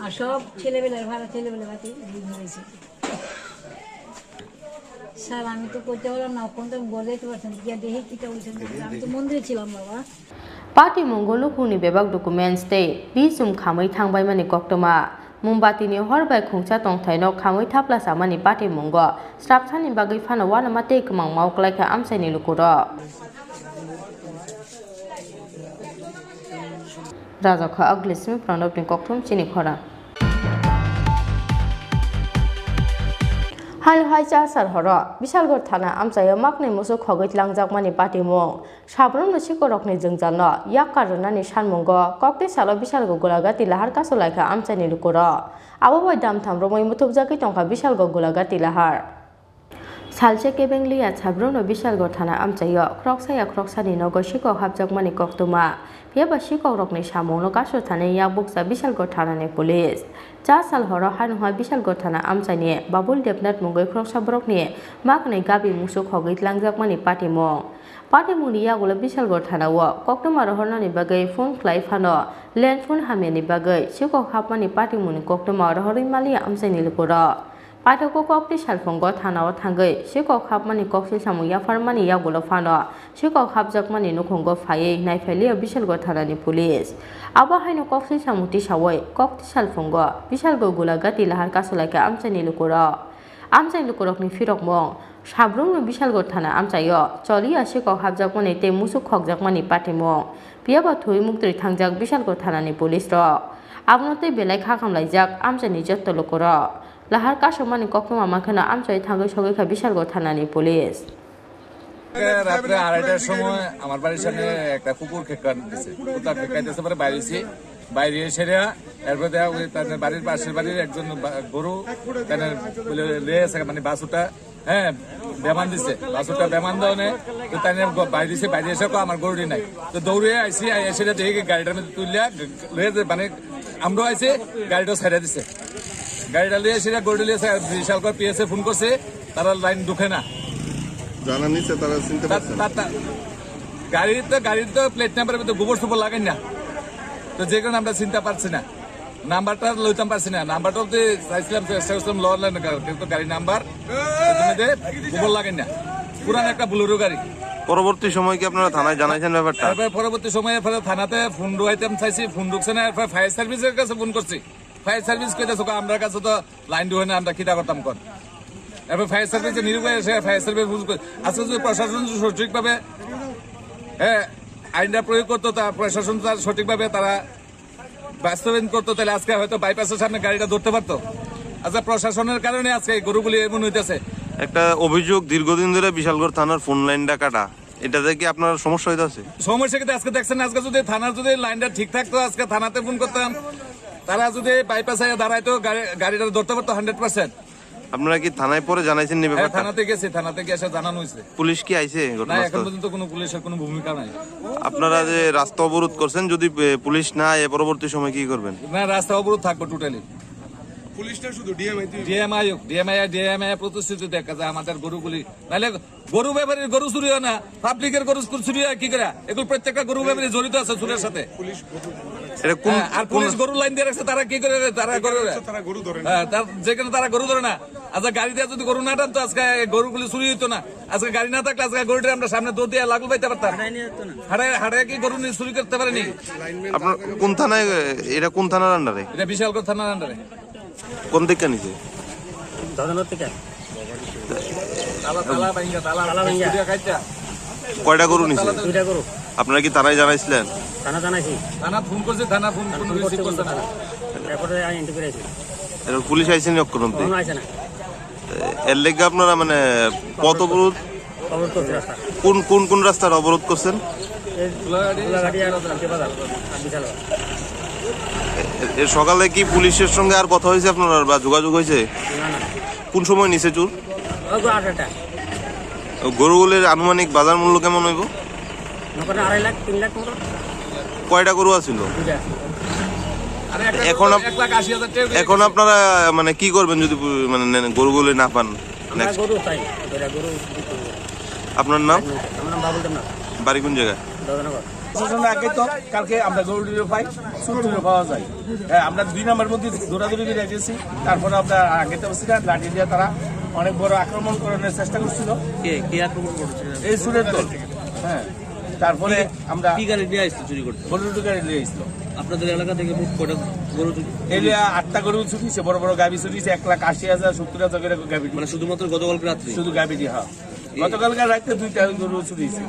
আর সব ছেলেবেলার ভাড়া, ছেলেবেলার ভাড়া দিয়ে ধরেছে। স্যার, আমি তো করতে পারলাম না, কোনটা বলে দিতে পারছেন, গিয়ে দেখি কিটা বলছেন, আমি তো মন্দিরে ছিলাম বাবা। Patimungo lukhungni bebak documents tei bisum khamwi thangbaimani koktwma. Mumbatini hor bai khungsa tongthaino khamwi thapla chamani patimungo srapsani bagwi phano uanama tei kwmangmao klaikha amchaini lukurok. Rajakha Aglisimi Pranobni kokthum chini khorang. Hal hai cha sar horo Bishalgarh thana amchaio maknwi musuk khogwi tlangjakmani patimung. Sabrumno sikorokni jwngjalno yakkar rwnani sanmungo kokti salo Bishalgarh Golagati lahar kasulaikha amchaini lukurok. Abo bai damtham romwi muthubjagwi tongkha Bishalgarh Golagati lahar. Salsa kebeng liya sabrumno Bishalgarh thana amchaio khoroksa ya khoroksani nogo sikok hapjakmani koktwma. Phiya ba sikokrokni samungno kasu thani yakbukcha Bishalgarh thanani police. Cha sal horo haino hai Bishalgarh thana amchaini Babul Debnath mungwi khoroksa borokni maknwi gabi musuk khogwi tlangjakmani patimung. Patimungni yagulo Bishalgarh thanao koktwma rohornani bagwi phone khlai phano land phone hamyani bagwi sikok hapmani patimungni koktwma rohorwi maliya amchaini lukurok. Paithago kokti salphungo thanao thangwi sikok hapmani koksil samung yapharmani yagulo phano sikok hapjakmani nukhungo phaiwi naiphailiya Bishalgarh thanani police. Abo haino koksil samung tisawi kokti salphungo Bishalgarh Golagati lahar kasulaikha amchaini lukurok. Amchaini lukurokni phirokmung, sabrumno Bishalgarh thana amchaio choliya sikok hapjakmani tei musuk khokjakmani patimung. Phiya ba thwi muktwi thangjak Bishalgarh thanani police rok. Abono tei belai kha khamlaijak amchaini jotto lukurok. Lahar kasukmani koktwma mankheno amchai thangwi sogwi kha Bishalgarh thanani police. রাত্রে আড়াইটার সময় আমার বাড়ির সামনে একটা কুকুর খেকান দিছে। কুকুরটা খেকান দিছে পরে বাইরে এসে, বাইরে এসে রে, এরপরে দেখা ওই তাদের বাড়ির পাশের বাড়ির একজন বা-, গরু তাদের বলে লেস, মানে বাসুটা, হ্যাঁ, বেমান দিছে। বাসুটা বেমান দেওয়া নেই, তো তাদের গ-, বাইরে এসে, বাইরে এসে কো আমার গরুটি নাই। তো দৌড়ে আইসি, আই এসে দেখি গাড়িটার মধ্যে তুললে, লেস, মানে আমরাও আইসি, গাড়িটাও ছেড়ে দিছে। গাড়িটা লিয়ে এসে গরুটা লিয়ে এসে বিশাল করে পিএসএ ফোন করছে, তারা লাইন ঢুকে না। জানা নিচে তারা চিনতে তা-, পারছে না। তা-, তা-, গাড়ি তো, গাড়ির তো প্লেট নাম্বারের ভিতরে গোবর সোবর লাগাই না, তো যে কারণে আমরা চিনতে পারছি না। নাম্বারটা লইতাম পারছি না, নাম্বারটা তো চাইছিলাম, চেষ্টা করছিলাম লওয়ার লাইনে, কিন্তু গাড়ি নাম্বার গোবর লাগাই না, পুরান একটা বুলেরো গাড়ি। পরবর্তী সময় কি আপনারা থানায় জানাইছেন ব্যাপারটা? এরপরে পরবর্তী সময়ে ফের থানাতে ফোন ঢুকাইতাম চাইছি, ফোন ঢুকছে না। এরপর ফায়ার সার্ভিসের কাছে ফোন করছি, ফায়ার সার্ভিস কইতেছে, "আমরা কাছে তো লাইন ঢুকে না, আমরা কিটা করতাম কর?" এরপর ফায়ার সার্ভিসে নিরুপায় এসে ফায়ার সার্ভিস ফোন করে। আজকে যদি প্রশাসন যদি সঠিকভাবে, হ্যাঁ, আইনটা প্রয়োগ করতো, তা প্রশাসন তার সঠিকভাবে তারা বাস্তবায়ন করতো, তাহলে আজকে হয়তো বাইপাসের সামনে গাড়িটা ধরতে পারতো। আচ্ছা, প্রশাসনের কারণে আজকে এই গরুগুলি এমন হইতেছে। একটা অভিযোগ, দীর্ঘদিন ধরে বিশালগড় থানার ফোন লাইনটা কাটা, এটাতে কি আপনার সমস্যা হইতাছে? সমস্যা কিন্তু আজকে দেখছেন, আজকে যদি থানার যদি লাইনটা ঠিক থাকতো, আজকে থানাতে ফোন করতাম, তারা যদি বাইপাস আইয়া দাঁড়াইতো, গাড়ি, গাড়িটা ধরতে পারতো হান্ড্রেড পার্সেন্ট। আপনারা কি থানায় পরে জানাইছেন নি হ্যাঁ, ব্যাপারটা? থানাতে গেছি, থানাতে গিয়ে এসে জানানো হয়েছে। পুলিশ কি আইছে না, এখন ঘটনাস্থলে? পর্যন্ত কোনো পুলিশের কোনো ভূমিকা নাই। আপনারা যে রাস্তা অবরোধ করছেন, যদি, এ, পুলিশ না আয়, পরবর্তী সময় কি করবেন? না, রাস্তা অবরোধ থাকবো টোটালি। পুলিশটা শুধু ডিএমআই দিয়ে ডিএমআই হোক, ডিএমআই, ডিএমআই প্রতিশ্রুতি দেখা যায় আমাদের গরুগুলি, নাহলে গরু ব্যাপারীর গরু চুরি হয় না, পাবলিকের গরু চুরি হয় কি করে? এগুলো প্রত্যেকটা গরু ব্যাপারী জড়িত আছে চুরের সাথে। এটা কোন, হ্যাঁ, আর কোন পুলিশ গরু লাইন দিয়ে রাখছে, তারা কি করে? তারা গরু, তারা গরু ধরে না। হ্যাঁ, তার, যেখানে তারা গরু ধরে না। আচ্ছা, গাড়ি দিয়ে যদি গরু না টানতো, আজকে গরুগুলি চুরি হইতো না। আজকে গাড়ি না থাকলে আজকে গরুটা আমরা সামনে দৌড় দিয়ে লাগল পাইতে পারতাম। হারায়, হারায় কি গরু নিয়ে চুরি করতে পারেনি? আপনার কোন থানায়, এটা কোন থানার আন্ডারে? এটা বিশালগড় থানার আন্ডারে। কোন দিকটা নিচে? দাদানোর থেকে। তালা, তালা ভাঙ্গা, তালা তালা ভাঙ্গা। কয়টা গরু নিছে? দুইটা গরু। আপনারা কি থানায় জানাইছিলেন? থানা জানাইছি। থানা ফোন করছে, থানা ফোন, ফোন ফোন রিসিভ করছে করছে না। তারপরে আমি এন্ট্রি করে আইছি। এর পুলিশ আইছে নি অক্ষণ অব্দি? এখনো আইছে না। এর লেগে আপনারা মানে পথ অবরোধ? অবরোধ করছে রাস্তা। কোন, কোন, কোন রাস্তার অবরোধ করছেন? এই গোলাঘাটি আর শান্তি বাজার আর বিশাল বাজার। এ, এ, সকালে কি পুলিশের সঙ্গে আর কথা হয়েছে আপনার বা যোগাযোগ হয়েছে? না, না। কোন সময় নিছে চুর? ওই গো আটটা। ও, গরুগুলির আনুমানিক বাজার মূল্য কেমন হইব? মনে করেন আড়াই লাখ, তিন লাখ মতো। কয়টা গরু আছিল? দুইটা। এখন আপ-, এক লাখ আশি হাজার টাকা এখন আপনারা মানে কি করবেন যদি পু-, মানে নেন, গরুগুলি না পান? আমরা নেক্সট। গরু চাই, দুইটা গরু বিক্রি করবো। আপনার নাম? আমার নাম বাবুল দেবনাথ। বাড়ি কোন জায়গায়? দাদানগর। প্রশাসনের আগে তো কালকে আমরা গরু টরু পাই, চুর টুরও পাওয়া যায়। হ্যাঁ, আমরা দুই নম্বর মধ্যে দৌড়াদৌড়ি করে গেছি, তারপরে আমরা আগে তো ছিলাম, লাঠি দিয়ে তারা অনেক বড় আক্রমণ করার চেষ্টা করছিল। কে, কে আক্রমণ করেছিল? এই চুরের দল। হ্যাঁ, তারপরে কি, আমরা কি গাড়ি নিয়ে আসতো চুরি করতে? বুলেরো গাড়ি নিয়ে আসলো। আপনাদের এলাকা থেকে মোট কয়টা গরু চুরি? এই যে আটটা গরু চুরি হয়েছে, বড় বড় গাভী চুরি হয়েছে, এক লাখ আশি হাজার, সত্তর হাজার করে গাভী। মানে শুধুমাত্র গতকালকে রাত্রে? শুধু গাভী দিয়ে, হ্যাঁ। গতকালকার রাতে দুইটা গরু চুরি হয়েছে।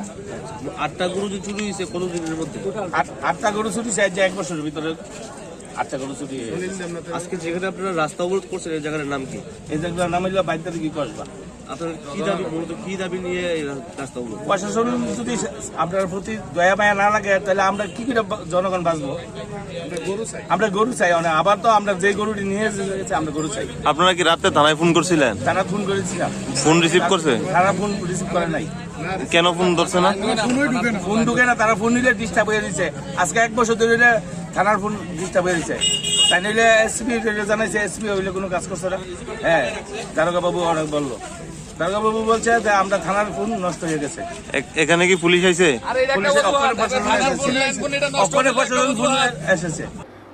আটটা গরু যে চুরি হয়েছে কত দিনের মধ্যে? আট-, আটটা গরু চুরি হয়েছে আজ এক বছরের ভিতরে। আচ্ছা, কোনো ছুটি হয়ে গেছে। আজকে যেখানে আপনারা রাস্তা অবরোধ করছেন, এই জায়গার নাম কি? এই জায়গার নাম হইলো বাইদ্যা দিঘি কসবা। আপনারা কি দাবি, মূলত কি দাবি নিয়ে এই রা-, রাস্তা অবরোধ? প্রশাসন যদি সে-, আপনার প্রতি দয়া মায়া না লাগে, তাহলে আমরা কি করে বা-, জনগণ বাঁচবো? আমরা গরু চাই, মানে, আবার তো আমরা যে গরুটি নিয়ে এসেছি, আমরা গরু চাই। আপনারা কি রাতে থানায় ফোন করছিলেন? তারা ফোন করেছিলাম। ফোন রিসিভ করছে? তারা ফোন রিসিভ করে নাই। কেন ফোন ধরছে না? ফোন ঢুকে না, তারা ফোন নিলে ডিস্টার্ব হয়ে দিচ্ছে। আজকে এক বছর ধরে হইলে থানার ফোন ডিস্টার্ব হয়ে দিচ্ছে। তাই নিলে এসপি জানাইছে, এসপি হইলে কোনো কাজ করছে না। হ্যাঁ, দারোগা বাবু অনেক বললো। দারোগা বাবু বলছে যে আমরা থানার ফোন নষ্ট হয়ে গেছে। এ-, এখানে কি পুলিশ আইছে? পুলিশের অপরে প্রশাসন এসেছে। অপরে প্রশাসন ফোন এসেছে।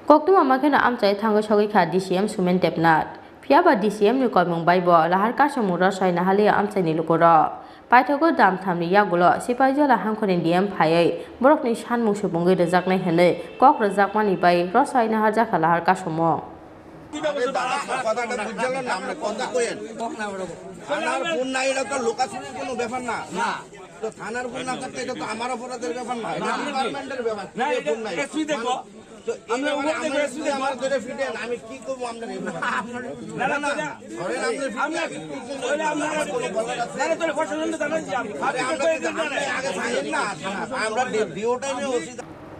Koktwma makheno amchai thangwi sogwi kha D C M Sumen Debnath. Phiya ba D C M ni koimung bai bo lahar kasumung rwsai naharliya amchaini lukurok. Paithago dam thamni yagulo Sipaijala hangkhorni D M phaiwi borokni sanmung supungwi rwjaknai hwnwi kok rwjakmani bai rwsai naharjakha lahar kasumung. দাদা, কথাটা বুঝলেন না, আপনি কথা কইেন। থানার ফোন নাই, এটা তো লোকাচুরির কোনো ব্যাপার না। না। তো থানার ফোন না থাকতে এটা তো আমার অপরাধের ব্যাপার না, এটা ডিপার্টমেন্টের ব্যাপার। না, এটা ফোন নাই। এসপি দেখবো। তো এই আমরা ব্যাপারে উপর থেকে আমরা এসপি যদি দেখবো। আমার ধরে ফিটেন, আমি কি করবো আপনার এই ব্যাপারে? না, না, না, না। ধরেন আপনি আমরা ফিটেন, তাহলে আমরা আমার কোনো বলার আছে? না, না, তাহলে প্রশাসনকে জানাই যে আপনি আরে আমরা কি জানেন? আগে থাকেন না, থানা। আমরা ডি-, ডিও টাইমে OC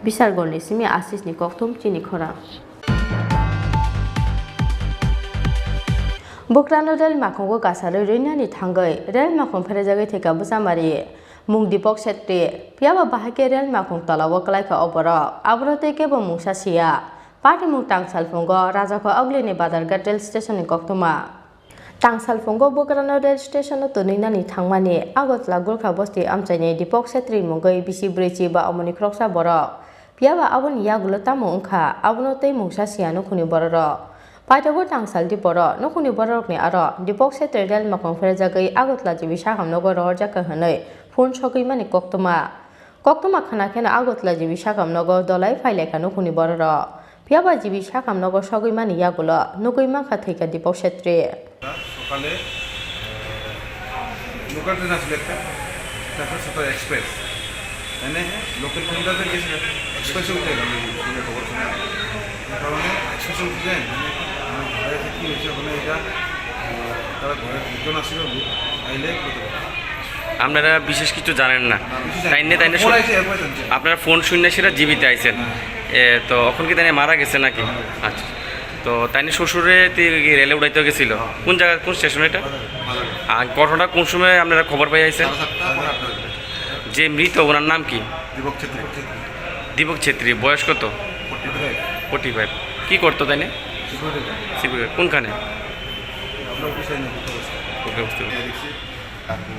Bisargolni simi Asisni kokthum chini khorang. Bukrano rel makhungo kasarwi rwinani thangwi rel makhung pherejagwi thwikha bwchamari mung Dipok Chetri. Phiya ba bahai khe rel makhung tola-o kwlaikha o borok. Abono tei kebo mungsa siya. Patimung tangsalphungo Rajakho Aglini Badarghat rel station ni koktwma. Tangsalphungo Bukrano rel station-o twnwi nani thangmani Agartala Gulkha bosti amchaini Dipok Chetri mungwi bisi bwrwi chiba omoni khoroksa borok. Phiya ba aboni yagulo tamo wngkha, abono tei mungsa siya nukhungni bororok. Paithago tangsaldi borok nukhungni bororokni aro Dipok Chetri rel makhung pherjagwi Agartala G B sakhamnogo rohorjakha hwnwi phone sogwi mani koktwma. Koktwma khna kheno Agartala G B sakhamnogo dolai phailaikha nukhungni bororok. Phiya ba G B sakhamnogo sogwi mani yagulo nugwi mankha thwikha Dipok Chetri. সকালে, আহ, local train আসলে একটা, চারশো সাতাশ এক্সপ্রেস। মানে লোকাল ট্রেনটাতে গেছিলাম, এক্সপ্রেসে উঠে গেলাম, এই খবর শুনে। এই কারণে এক্সপ্রেসে উঠে যাই, মানে, আমার ঘরে আছে, কি হয়েছে, ওখানে এটা, আহ, তারা ঘরে লোকজন আসছিল, আইলে বলতে পারবে। আপনারা বিশেষ কিছু জানেন না? না, কিছু জানি না। তাইনে, তাইনে ফোন শু-, আইছে, এরপরে জানছি। আপনারা ফোন শুনে সেটা জীবিত আইছেন। হ্যাঁ। এ, তো এখন কি তাইনে মারা গেছে নাকি? হ্যাঁ। আচ্ছা। তো তাইনে শ্বশুরে তি-, কি রেলে উঠাইতে গেছিল? হ্যাঁ। কোন জায়গা, কোন স্টেশন এটা? বাজারে। আর ঘটনা কোন সময় আপনারা খবর পাই আইছেন? সাড়ে সাতটা, পৌনে আটটা বাজে। যে মৃত, ওনার নাম কি? দীপক ছেত্রী। দীপক ছেত্রী, বয়স কত? Forty five. Forty five. কি করতো তাইনে? Security guard. Security guard. কোনখানে? আমরা অফিসে নেই, বুঝতে পারছি। ওকে, বুঝতে পারছি। এই দেখছি, কাকু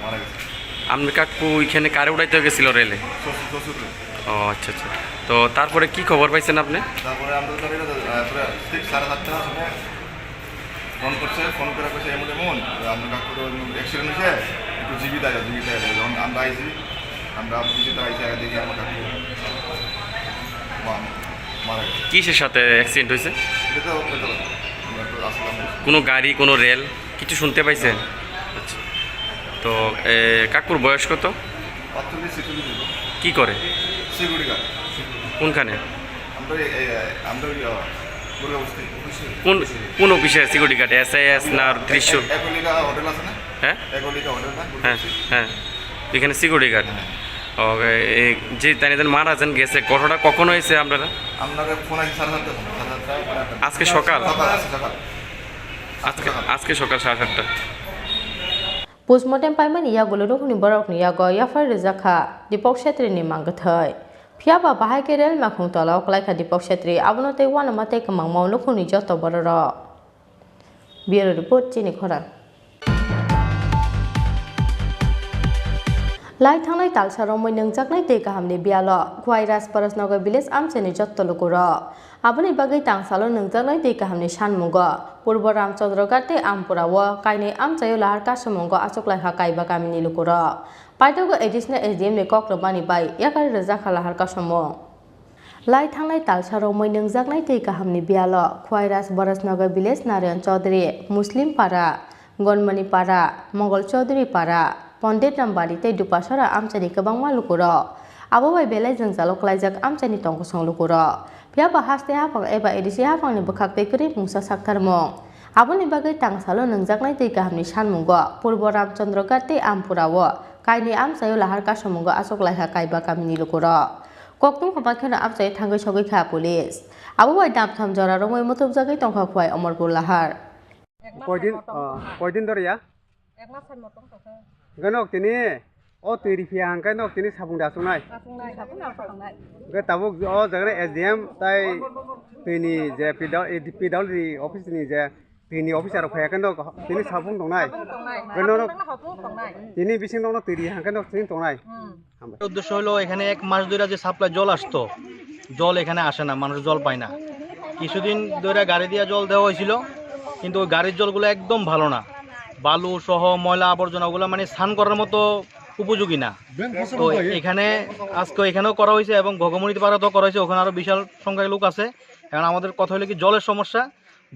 মারা গেছে। আপনার কাকু ওইখানে কারে উঠাইতে গেছিল রেলে? শ্বশুর, শ্বশুর। ও আচ্ছা, আচ্ছা। তো তারপরে কি খবর পাইছেন আপনি? তারপরে আমরা তো এটা, আহ, পুরো ঠিক সাড়ে সাতটার সময় ফোন করছে, ফোন করে কইছে, "এমন এমন, আপনার কাকুর অ্যাক্সিডেন্ট হয়েছে, একটু জীবিত আয়, জীবিত আয়।" যখন আমরা আইছি, আমরা অফিসে আইছি, আগে দেখি আমার কাকু মা-, মারা গেছে। কিসের সাথে অ্যাক্সিডেন্ট হয়েছে? এটা তো বলতে পারবো না। আমরা তো আসলাম। কোনো গাড়ি, কোনো রেল? কিছু শুনতে পাইছেন? আচ্ছা। তো, এ, কাকুর বয়স কত? পাঁচচল্লিশ, ছেচল্লিশ হইব। কি করে? Security guard. কোনখানে? আমরা এই, এই, আমরা ওই, আহ, দুর্গা বস্তি। কোন, কোন অফিসে সিকিউরিটি গার্ড? এসআইএস না ত্রিশূল? এক-, একলিকা হোটেল আছে না? হ্যাঁ? একলিকা হোটেল না? হ্যাঁ, হ্যাঁ। এখানে সিকিউরিটি গার্ড। হ্যাঁ। ওকে, এই যে তাই একজন মারা যান গেছে, ঘটনা কখন হয়েছে আপনারা? আপনারা ফোন আছে সাড়ে সাতটা, সাড়ে সাতটা, সাড়ে আটটা। আজকে সকাল? সকাল, আজকে সকাল। আজকে, আজকে সকাল সাড়ে সাতটা। Postmortem paimani yagulo nukhungni borokni yago yaphar rijak kha Dipok Chetri ni mangkwthwi. Phiya ba bahai khe rel makhung tola o kwlai kha Dipok Chetri, abono tei uanama tei kwmangma o nukhungni joto bororok. Bureau Report, chini khorang. Lai thangnai talsa romwi nwngjaknai twi kahamni biyalo Khwai Rajparasnagar village amchaini jotto lukurok. Aboni bagwi tangsalo nwngjaknai twi kahamni sanmungo Purbo Ramchandra Ghat tei Ampura o kainwi amchaio lahar kasamungo achuklaikha kaiba kamini lukurok. Paithago Additional S D M ni kok rwmani bai yakari rwjakha lahar kasamung. Lai thangnai talsa romwi nwngjaknai twi kahamni biyalo Khwai Rajparasnagar village Narayan Chaudhary, Muslim Para, Gonmani Para, Mongol Chaudhary Para, Pondit Rambari tei Dupasora amchaini kwbangma lukurok Abo bai belai jwngjalo klaijak amchaini tongkosong lukurok. Phiya ba haste haphang eba A D C haphangni bwkhak tei kwrwi mungsa saktharmung. Aboni bagwi tangsalo nungjaknai twi kahamni sanmungo Purbo Ramchandra Ghat tei Ampura o kainwi amchaio lahar kasamungo achuk laikha kaiba kamini lukurok. Kokthum kwbangkheno amchaio thangwi sogwi kha police. Abo bai damtham jora romwi muthubjagwi tongkha Khowai Omorpur lahar. Koidin, ah, koidin doriya? Hwnkhe nok tini o twi riphiya hwnkhe nok tini sabung da achuknai. Hwnkhe tabuk o jaga S D M tai twini je P W D office ni je twini officer rok phaiya khe nok tini sabung tongnai. Hwnkhe nok tini bising nok twi ri hwnkhe nok tini tongnai. উদ্দেশ্য হলো এখানে এক মাস ধরে যে সাপ্লাই জল আসতো, জল এখানে আসে না, মানুষ জল পায় না। কিছুদিন ধরে গাড়ি দিয়ে জল দেওয়া হয়েছিল, কিন্তু ওই গাড়ির জলগুলো একদম ভালো না, বালু সহ ময়লা আবর্জনা ওগুলো মানে স্নান করার মতো উপযোগী না। তো এখানে আজকে এখানেও করা হয়েছে এবং ঘোঘামুড়ি পাড়াতেও করা হয়েছে, ওখানে আরো বিশাল সংখ্যক লোক আছে। এখন আমাদের কথা হলো কি জলের সমস্যা,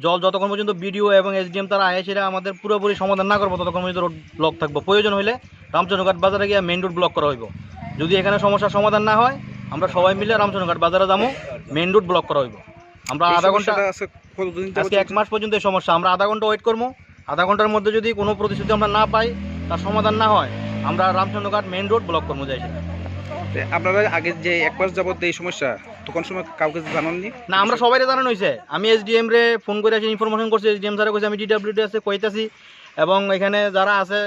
জল যতক্ষণ পর্যন্ত বিডিও এবং এসডিএম তারা আয় সেটা আমাদের পুরোপুরি সমাধান না করবো ততক্ষণ পর্যন্ত রোড ব্লক থাকবো। প্রয়োজন হইলে রামচন্দ্রঘাট বাজারে গিয়ে মেইন রোড ব্লক করা হইব। যদি এখানে সমস্যার সমাধান না হয়, আমরা সবাই মিলে রামচন্দ্রঘাট বাজারে যাবো, মেইন রোড ব্লক করা হইব। আমরা এই আধা ঘন্টা সমস্যাটা আছে কতদিন যাবত আজকে এক চলছে? মাস পর্যন্ত এই সমস্যা। আমরা আধা ঘন্টা ওয়েট করবো। আধা ঘন্টার মধ্যে যদি কোনো প্রতিশ্রুতি আমরা না পাই, তার সমাধান না হয়, আমরা রামচন্দ্রঘাট মেইন রোড ব্লক করবো যাই সেটা। তে আপনারা আগে যে এক মাস যাবত এই সমস্যা, তখন সময় কাউকে জানাননি? না, আমরা সবাইরে জানানো হয়েছে। আমি এসডিএম রে ফোন করে আসি, ইনফরমেশন করছি, এসডিএম স্যারে কইছে আমি ডিডব্লিউডি আছে কইতাছি, এবং এখানে যারা আছে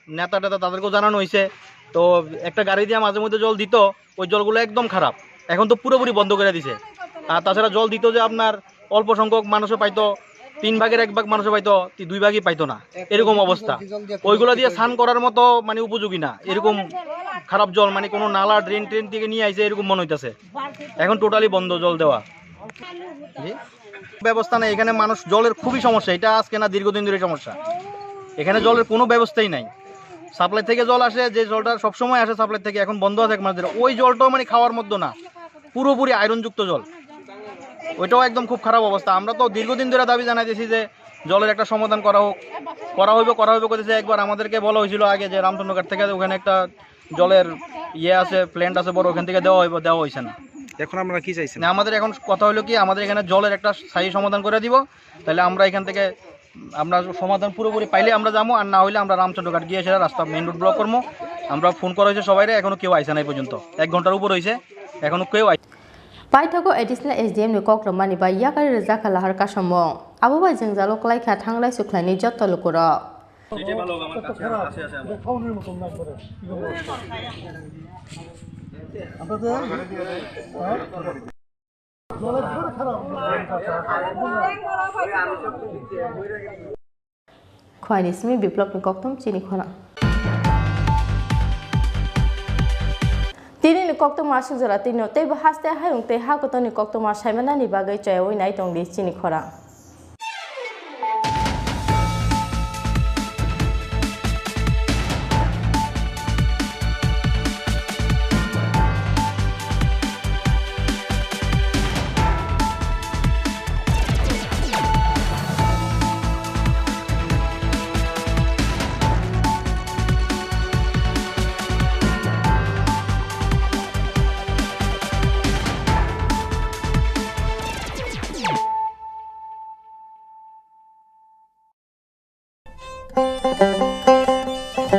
নেতা টেতা তাদেরকেও জানানো হয়েছে। তো একটা গাড়ি দিয়ে মাঝে মধ্যে জল দিত, ওই জলগুলো একদম খারাপ, এখন তো পুরোপুরি বন্ধ করে দিছে। আর তাছাড়া জল দিত যে আপনার অল্প সংখ্যক মানুষে পাইতো, তিন ভাগের এক ভাগ মানুষে পাইতো, তি-, দুই ভাগই পাইতো না, এরকম অবস্থা। ওইগুলো দিয়ে স্নান করার মতো মানে উপযোগী না, এরকম খারাপ জল, মানে কোনো নালা ড্রেন ট্রেন থেকে নিয়ে আইছে এরকম মনে হইতাছে। এখন টোটালি বন্ধ জল দেওয়া। জি? ব্যবস্থা নেই, এখানে মানুষ জলের খুবই সমস্যা, এটা আজকে না, দীর্ঘদিন ধরে সমস্যা। এখানে জলের কোনো ব্যবস্থাই নাই। সাপ্লাই থেকে জল আসে, যে জলটা সবসময় আসে সাপ্লাই থেকে, এখন বন্ধ আছে এক মাস ধরে। ওই জলটাও মানে খাওয়ার মধ্যে না, পুরোপুরি আয়রনযুক্ত জল, ওইটাও একদম খুব খারাপ অবস্থা। আমরা তো দীর্ঘদিন ধরে দাবি জানাইতেছি যে জলের একটা সমাধান করা হোক, করা হইবে, করা হইবে করতেছে। একবার আমাদেরকে বলা হয়েছিল আগে যে রামচন্দ্রঘাট থেকে ওখানে একটা জলের ইয়ে আছে, প্ল্যান্ট আছে বড়, ওখান থেকে দেওয়া হইব, দেওয়া হয়েছে না। এখন আপনারা কি চাইছেন? না, আমাদের এখন কথা হলো কি, আমাদের এখানে জলের একটা স্থায়ী সমাধান করে দিব, তাহলে আমরা এখান থেকে আমরা সমাধান পুরোপুরি পাইলে আমরা যাবো, আর না হইলে আমরা রামচন্দ্রঘাট গিয়ে সেটা রাস্তা মেইন রোড ব্লক করবো। আমরা ফোন করা হয়েছে সবাইরে, এখনো কেউ আইসে না এই পর্যন্ত, এক ঘন্টার উপর হয়েছে, এখনো কেউ আইসে না। Paithago additional S D M ni kokrwmani bai yakari rwjakha lahar kasamung. Abo bai jwngjalo kwlaikha thanglai sukhlaini jotto lukurok. এটা ভালো, আমার কাছে, কাছে আছে আমার। Khowai ni simi Biplop ni kokthum chini khorang. Tini ni kokthum aswk jora tini no teibo haste hayung tei ha kotor ni kokthum saimana ni bagwi chayawi nai tong di chini khorang.